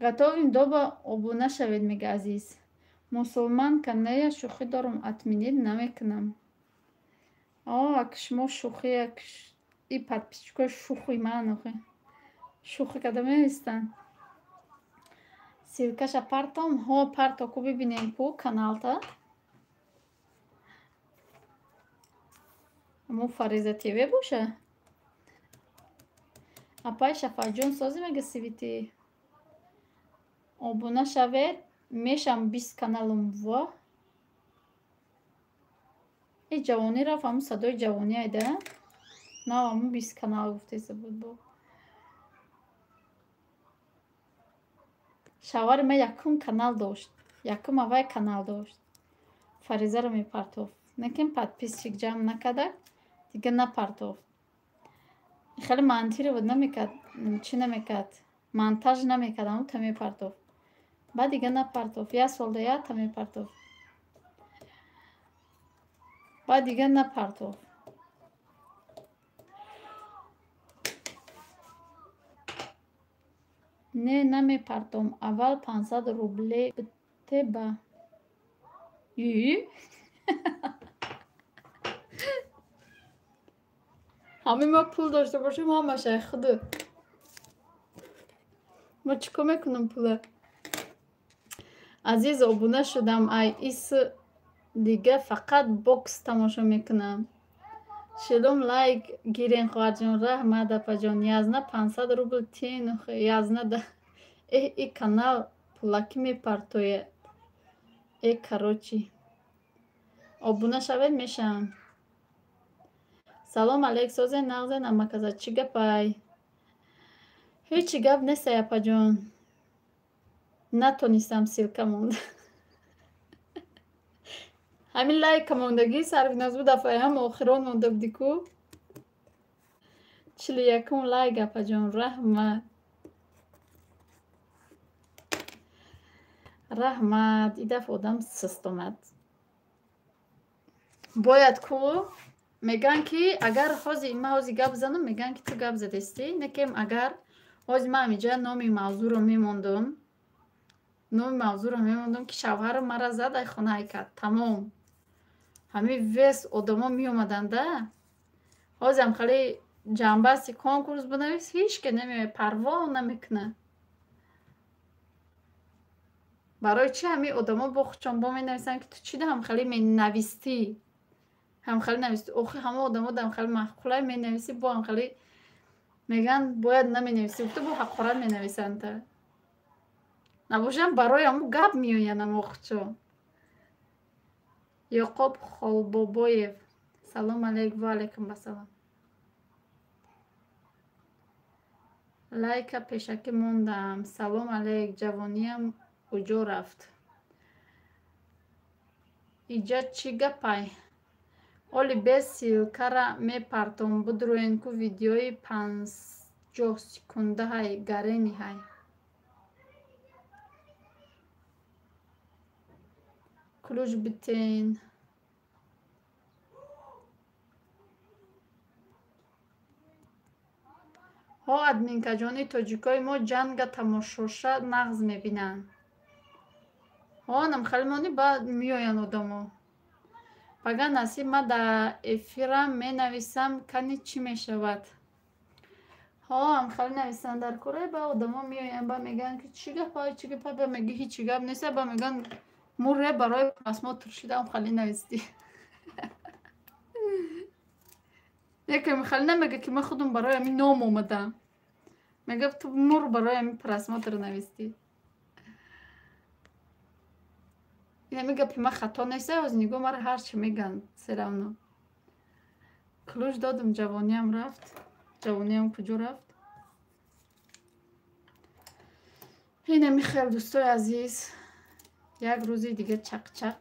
Готовим доба обуна шавед, мега Азиз. Мусулманка нея, шӯхӣ дорум, отменить намекунам. О, ак шумо шӯхӣ, ак и подписчикои шӯхи ман охи. Шӯхӣ карда меистанд. Ссылкаша партом? Ҳо, парто ку бибинем ку каналта. Ҳамон Фариза ТВ боша? Апай Шафарҷон сози мега сивити. Обуна шавед, мешам 20 каналум во. Э ҷавонӣ рафт, ҳамун садои ҷавонӣ айда. На ҳамун 20 канал гуфтеса буд бо. Шавҳари ман якум канал дошт. Якум аввай канал дошт. Фаризаро мепартофт. Лекин подписчик ҷамъ накарда, дига напартофт. Хеле монтировать намекард, чӣ намекард, монтаж намекард, ҳамун та мепартофт. Баъд дига напартофт. Як солда якта мепартофт. Баъд дига напартофт. Не, намепартом. Аввал 500 рубле бите ба. И? Ҳамин ма пул дошта бошем, ҳамаша худу. Ма чӣ кор мекунам пула? Азиз, обуна шудам. Ай ис дига фақат бокс тамошо мекунам. Шилум лайк гирен хоҳарҷон, раҳмат апаҷон. Язна 500 рубл тин, язна да. Эҳ, и канал пулакӣ мепартояд. Э, короче. Обуна шавед, мешавам. Салом алейк, созен нағзен амаказа, чӣ гапай? Ҳечи гап нестай апаҷон. Натонистам, ссылка монда. Ҳамин лайка мондагӣ сарвиноз бу дафъаи ҳам охирон монда буди ку. 41-ум лайк апаҷон, раҳмат. Раҳмат, и дафъа одам суст омад. Бояд ку мегӯянд ки агар ҳози ман ҳози гап занам, мегӯянд ки ту гап задестӣ, некем агар ҳози ман ҳаминҷа номи мавзӯъро мемондум, номи мавзӯъро мемондум ки шавҳарам мара зад, ай хона ай кард. Тамом. Ҳамин вес одамо меомаданда. Ҳозиам хеле ҷанбасти конкурс бинавис, ҳеч ке намеояд, парво намекунад. Барои чӣ ҳамин одамо бо худшон бо менависанд ки ту чӣ да ҳамхеле менавистӣ? Ҳамхеле навистӣ. Охи ҳама одамо да ҳамхеле маъқулай менависӣ, бо ҳамхеле мегӯянд бояд наменависӣ, гуфта бо ҳақорат менависанд та. Набошам барои ҳамун гап меоянд ҳамо худшон. Ёқуб Холбобоев. Салом алейк, ва алейкум ассалом. Лайка пешакӣ мондам. Салом алейк, ҷавониям куҷо рафт? Иҷа чӣ гапай? Оли без ссылкара мепартом, бидроен ку видеои 50 секундаҳай гарениҳай. Ключ битен. Ҳо, админкаҷони тоҷикои мо ҷанга тамошоша нағз мебинанд. Ҳо, намхалимони баъд меоянд одамо. Пага насиб ман дар эфирам менависам, кани чӣ мешавад. Ҳо, ҳамхали нависанд дар кораи, ба одамо меоянд, ба мегӯянд ки чӣ гапай, чӣ гапай, ба мегӯ ҳечи гап нест, ба мегӯянд мурре барои просмотр шуда ҳамхали навистӣ. Яке михали намега ки ман худам барои ҳамин ном омадам. Мега ту мур барои ҳамин просмотр навистӣ. Инами гапи ман хато нест, аз нигоҳ мара ҳарчи мегӯянд всё равно. Ключ додам, ҷавониам рафт. Ҷавониам куҷо рафт? Инами хел дӯстои азиз, як рӯзи дига чақчақ.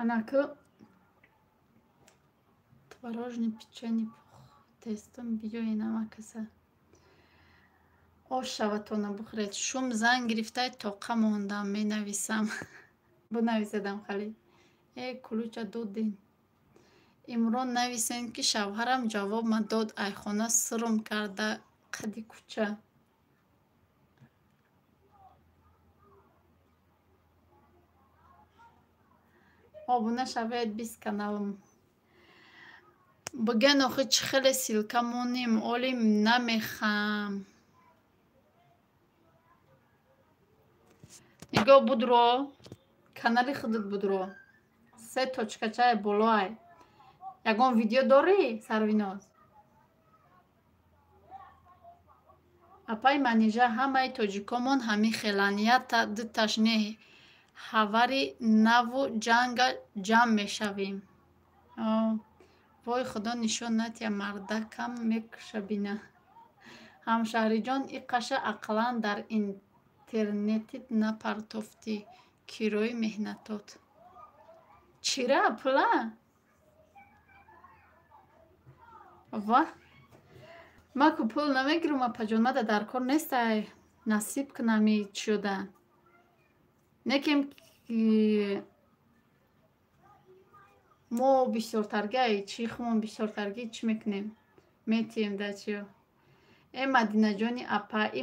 Анаку творожный печенье тестом биёен амакаса. Ош шаватона бухӯред. Шум занг гирифтай тоқа мондам, менависам. Бинависедам хали. Э, ключа додин. Имрон нависен ки шавҳарам ҷавобма дод, айхона сирум карда қади кӯча. Обуна шавед 20 каналам. Буген охи чӣ хеле ссылка монем, олим намехам. Нигоҳ будро, канали худат будро. Се точкачаи болоай. Ягон видео дорӣ, Сарвиноз? Апаи Манижа, ҳамаи тоҷикомон ҳамин хеланд. Якта дуташ не, ҳавари наву ҷанга ҷамъ мешавем. Вой худо нишон натия, мардакам мекуша бина. Ҳамшаҳриҷон, иқаша ақаллан дар интернетит напартофтӣ кирои меҳнатот. Чира пула? Ва ма ку пул намегирам, апаҷон, мада дар кор нестай, насиб кунами чиёда. Некем мо бисёртаргай чӣ хумон бисёртарги чӣ мекунем? Метием да чиё. Э Мадинаҷони апа, и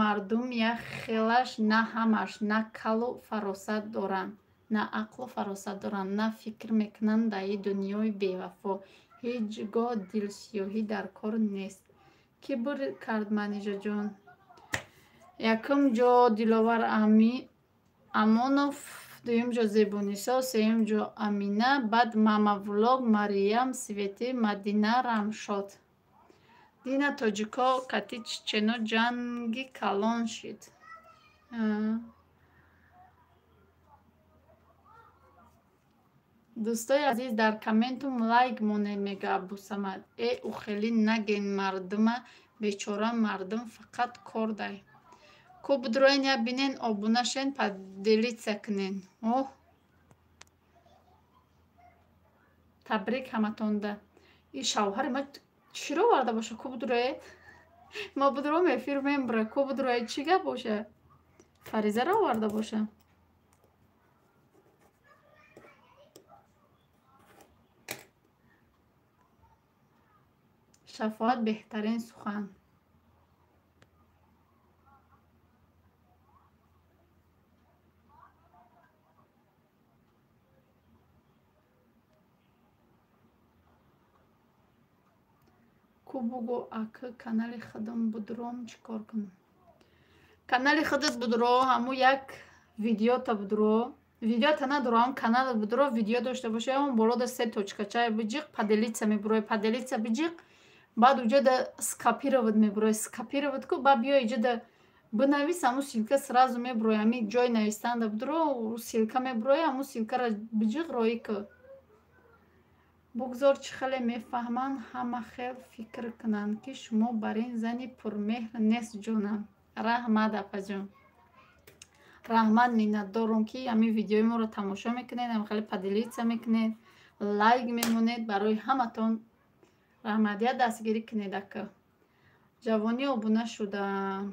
мардум як хелаш на ҳамаш на калу фаросат доранд, на ақлу фаросат доранд, на фикр мекунанд дар ин дунёи бевафо. Ҳеҷ гоҳ дилсиёҳӣ дар кор нест. Кӣ бур кард, Манижаҷон? Якум ҷо Диловар Амонов, дуюм ҷо Зебунисо, сеюм ҷо Амина, баъд Мама Влог, Мариям, Светӣ, Мадина, Рамшод. Дина тоҷико кати чечено ҷанги калон шид. Дӯстои азиз, дар комментум лайк монед, мега Абдусамад. Э ухелӣ наген мардума, бечора мардум фақат кор дай. Ку будроен я бинен, обуна шен, поделиться кунен. Оҳ! Табрик ҳаматонда. И шавҳари ма чиро оварда боша? Ку будроед? Ма будром эфир мембура. Ку будроед чӣ гап боша? Фаризаро оварда боша? Шафоат беҳтарин сухан. Ку бугӯ акы канали худам будром чӣ кор кунам? Канали худат будро, ҳамун як видеота будро. Видеота надоро, ҳам каналат будро, видео дошта бошӣ, ҳамон болода се точкачае биҷиқ, поделиться мебурои, поделиться биҷиқ, баъд уҷода скопировать мебурои, скопировать ку, баъд биё иҷода бинавис, ҳамун ссылка сразу мебурои, ҳамин ҷои навистанда будро, ссылка мебурои, ҳамун ссылкаро биҷиқ, роӣ ку. Бугзор чӣ хеле мефаҳманд, ҳама хел фикр кунанд, ки шумо бар ин зани пурмеҳр нест ҷонам. Раҳмат, апаҷон. Раҳмат, миннатдорум, ки ҳамин видеои моро тамошо мекунед, ҳам хеле поделиться мекунед, лайк мемонед. Барои ҳаматон раҳмат. Я дастгирӣ кунед ака. Ҷавонӣ обуна шудам.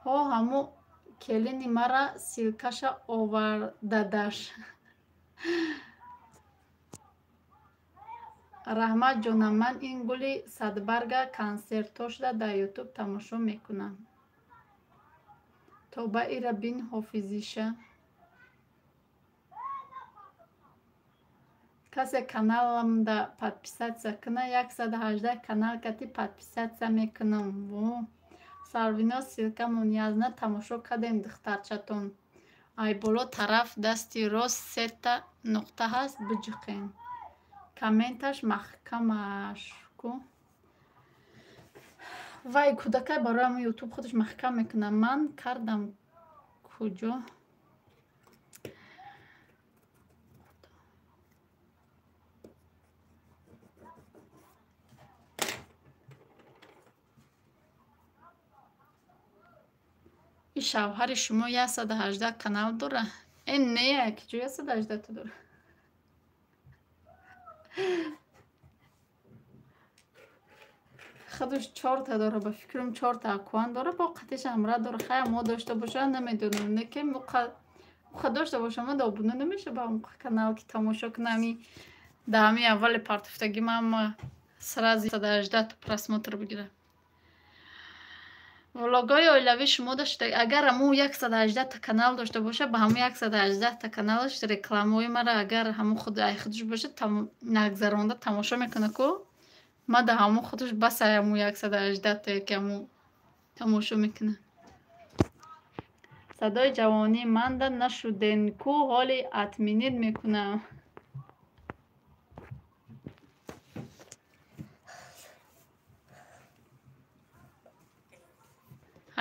Ҳо ҳаму келини мара ссылкаша овардадаш. Раҳмат ҷонам, ман ин гули садбарга консертошда дар ютуб тамошо мекунам. Тоба ира бин ҳофизиша. Касе каналамда подписаться куна, 118 канал кати подписаться мекунам. Во. Сарвино ссылкамон язна тамошо кардем духтарчатон. Ай боло тараф дасти рост сета нуқта ҳаст, биҷиқен. Комменташ маҳкамаш ку. Вай кӯдакай барои ҳамун ютуб худаш маҳкам мекунад. Ман кардам куҷо? И шавҳари шумо 118 канал дора? Э не, ки ҷо 118 та дора? Худаш чорта дора, ба фикрам чорта аккаунт дора, бо қатиш амра дора. Хая мо дошта боша, намедонам, не ки муқа дошта боша, ма да обуна намеша ба муқа канал ки тамошо кунам. И да ҳамин аввали партофтагӣ ман сразу 118 просмотр бигирам. Влогҳои оилавӣ шумо дошта, агар ҳамун 118 та канал дошта боша, ба ҳамун 118 та каналаш рекламаҳои мара агар ҳамун худ ай худаш боша, нагзаронда тамошо мекуна ку, ма да ҳамун худаш бас ай ҳамун 118 тае ки ҳамун тамошо мекуна. Садои ҷавонӣ манда нашуден ку, ҳоли атминид мекунам.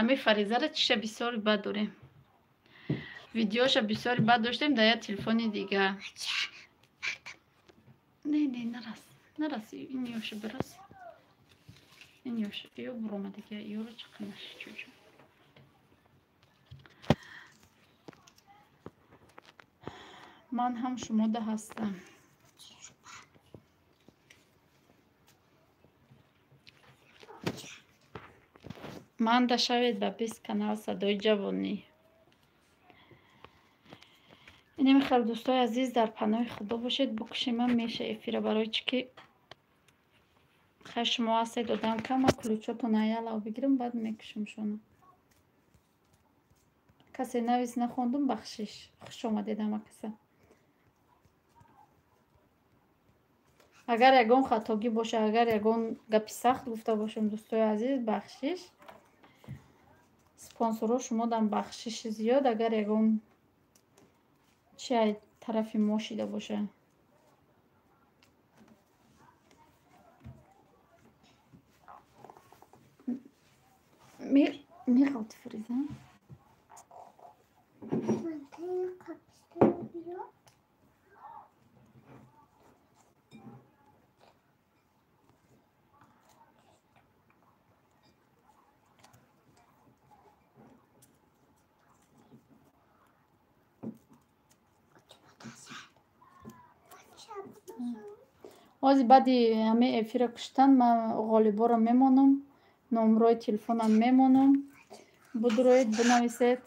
Ҳамин Фаризаро чиша бисёри бад дорем. Видеоша бисёри бад доштем дар як телефони дигар. Не, не, нарас. Нарас, ин ёша бирас. Ин ёша, ё буромадага, ёро чиқинаш чучу. Ман ҳам шумода ҳастам. Манда шавед ба 20 канал Садои ҷавонӣ. Инеми хел, дӯстои азиз, дар паноҳи Худо бошед. Букушем меша эфира, барои чӣ ки хай шумо ҳастед, одам кама ключотон аялав бигирам, баъд мекушам шуно. Касе навис нахондум, бахшиш. Хуш омадед ҳама каса. Агар ягон хатогӣ боша, агар ягон гапи сахт гуфта бошам, дӯстои азиз, бахшиш. Спонсорҳо шумодам бахшиши зиёд, агар ягон чи ай тарафи мо шида боша. Меғалти Фариза? Ҳозир баъди ҳамаи эфира куштан ман ғолиборо мемонам, номрои телефонам мемонам. Будуроед, бинависед,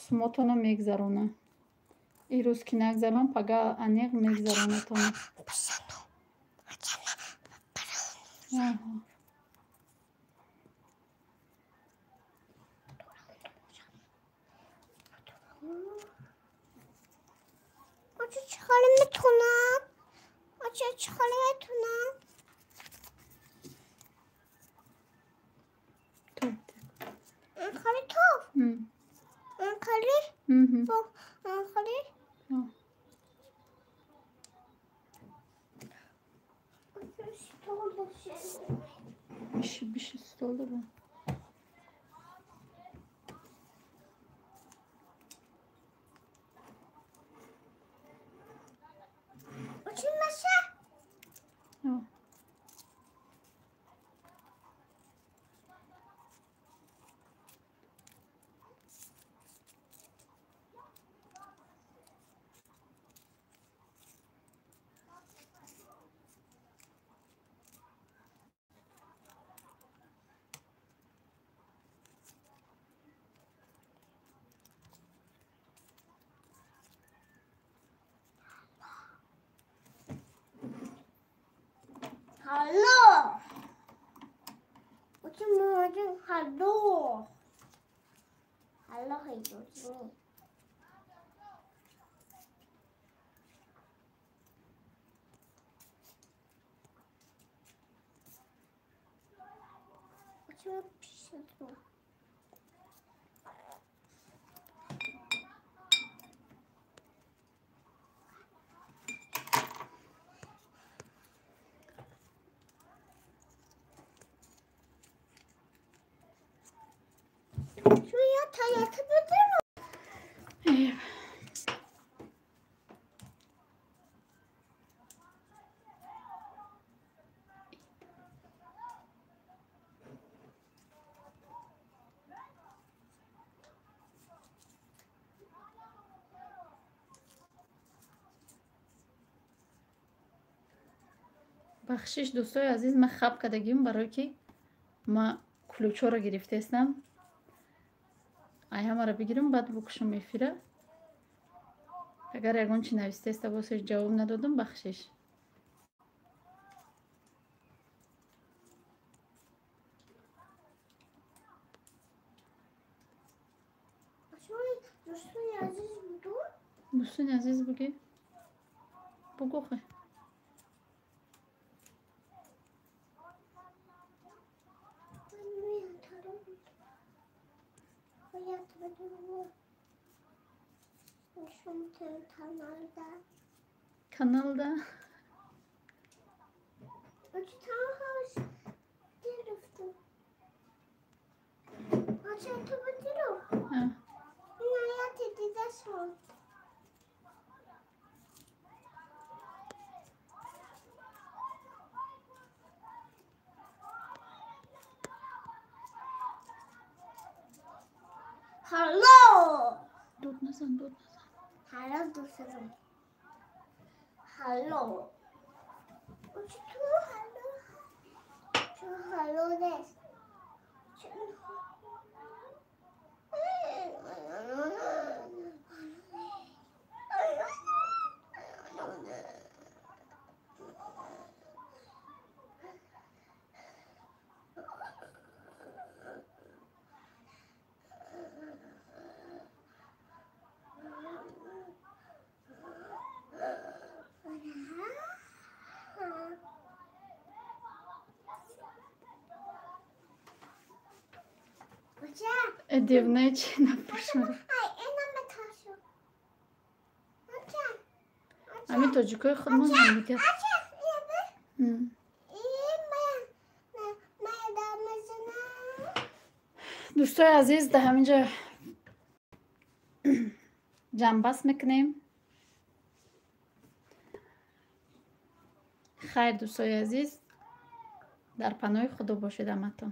сумотонро мегзарона. Ирӯз ки нагзарон, пага аниқ мегзаронатон. Биши столда бо. Hallo! Hallo! Hallo, Hallo. Бахшиш, дӯстои азиз, ман хаб кардагим, барое ки ман ключҳоро гирифтаистам. Ай ҳамаро бигирам, баъд букушам эфира. Агар ягон чи навистаиста бошед, ҷавоб надодам, бахшиш. Дӯстони азиз буду? Дӯстони азиз буги? Бугӯ хе. Каналда. Hello. Дод назан, дод назан. Hello, дӯстон. Hello. Чӣ hello? Чӣ hello нест? Девнаи чи напушмара? Ами тоҷикои худмон ҳамдигар. Дӯстои азиз, дар ҳамин ҷо ҷамъбаст мекунем. Хайр, дӯстои азиз, дар паноҳи Худо бошед ҳаматон.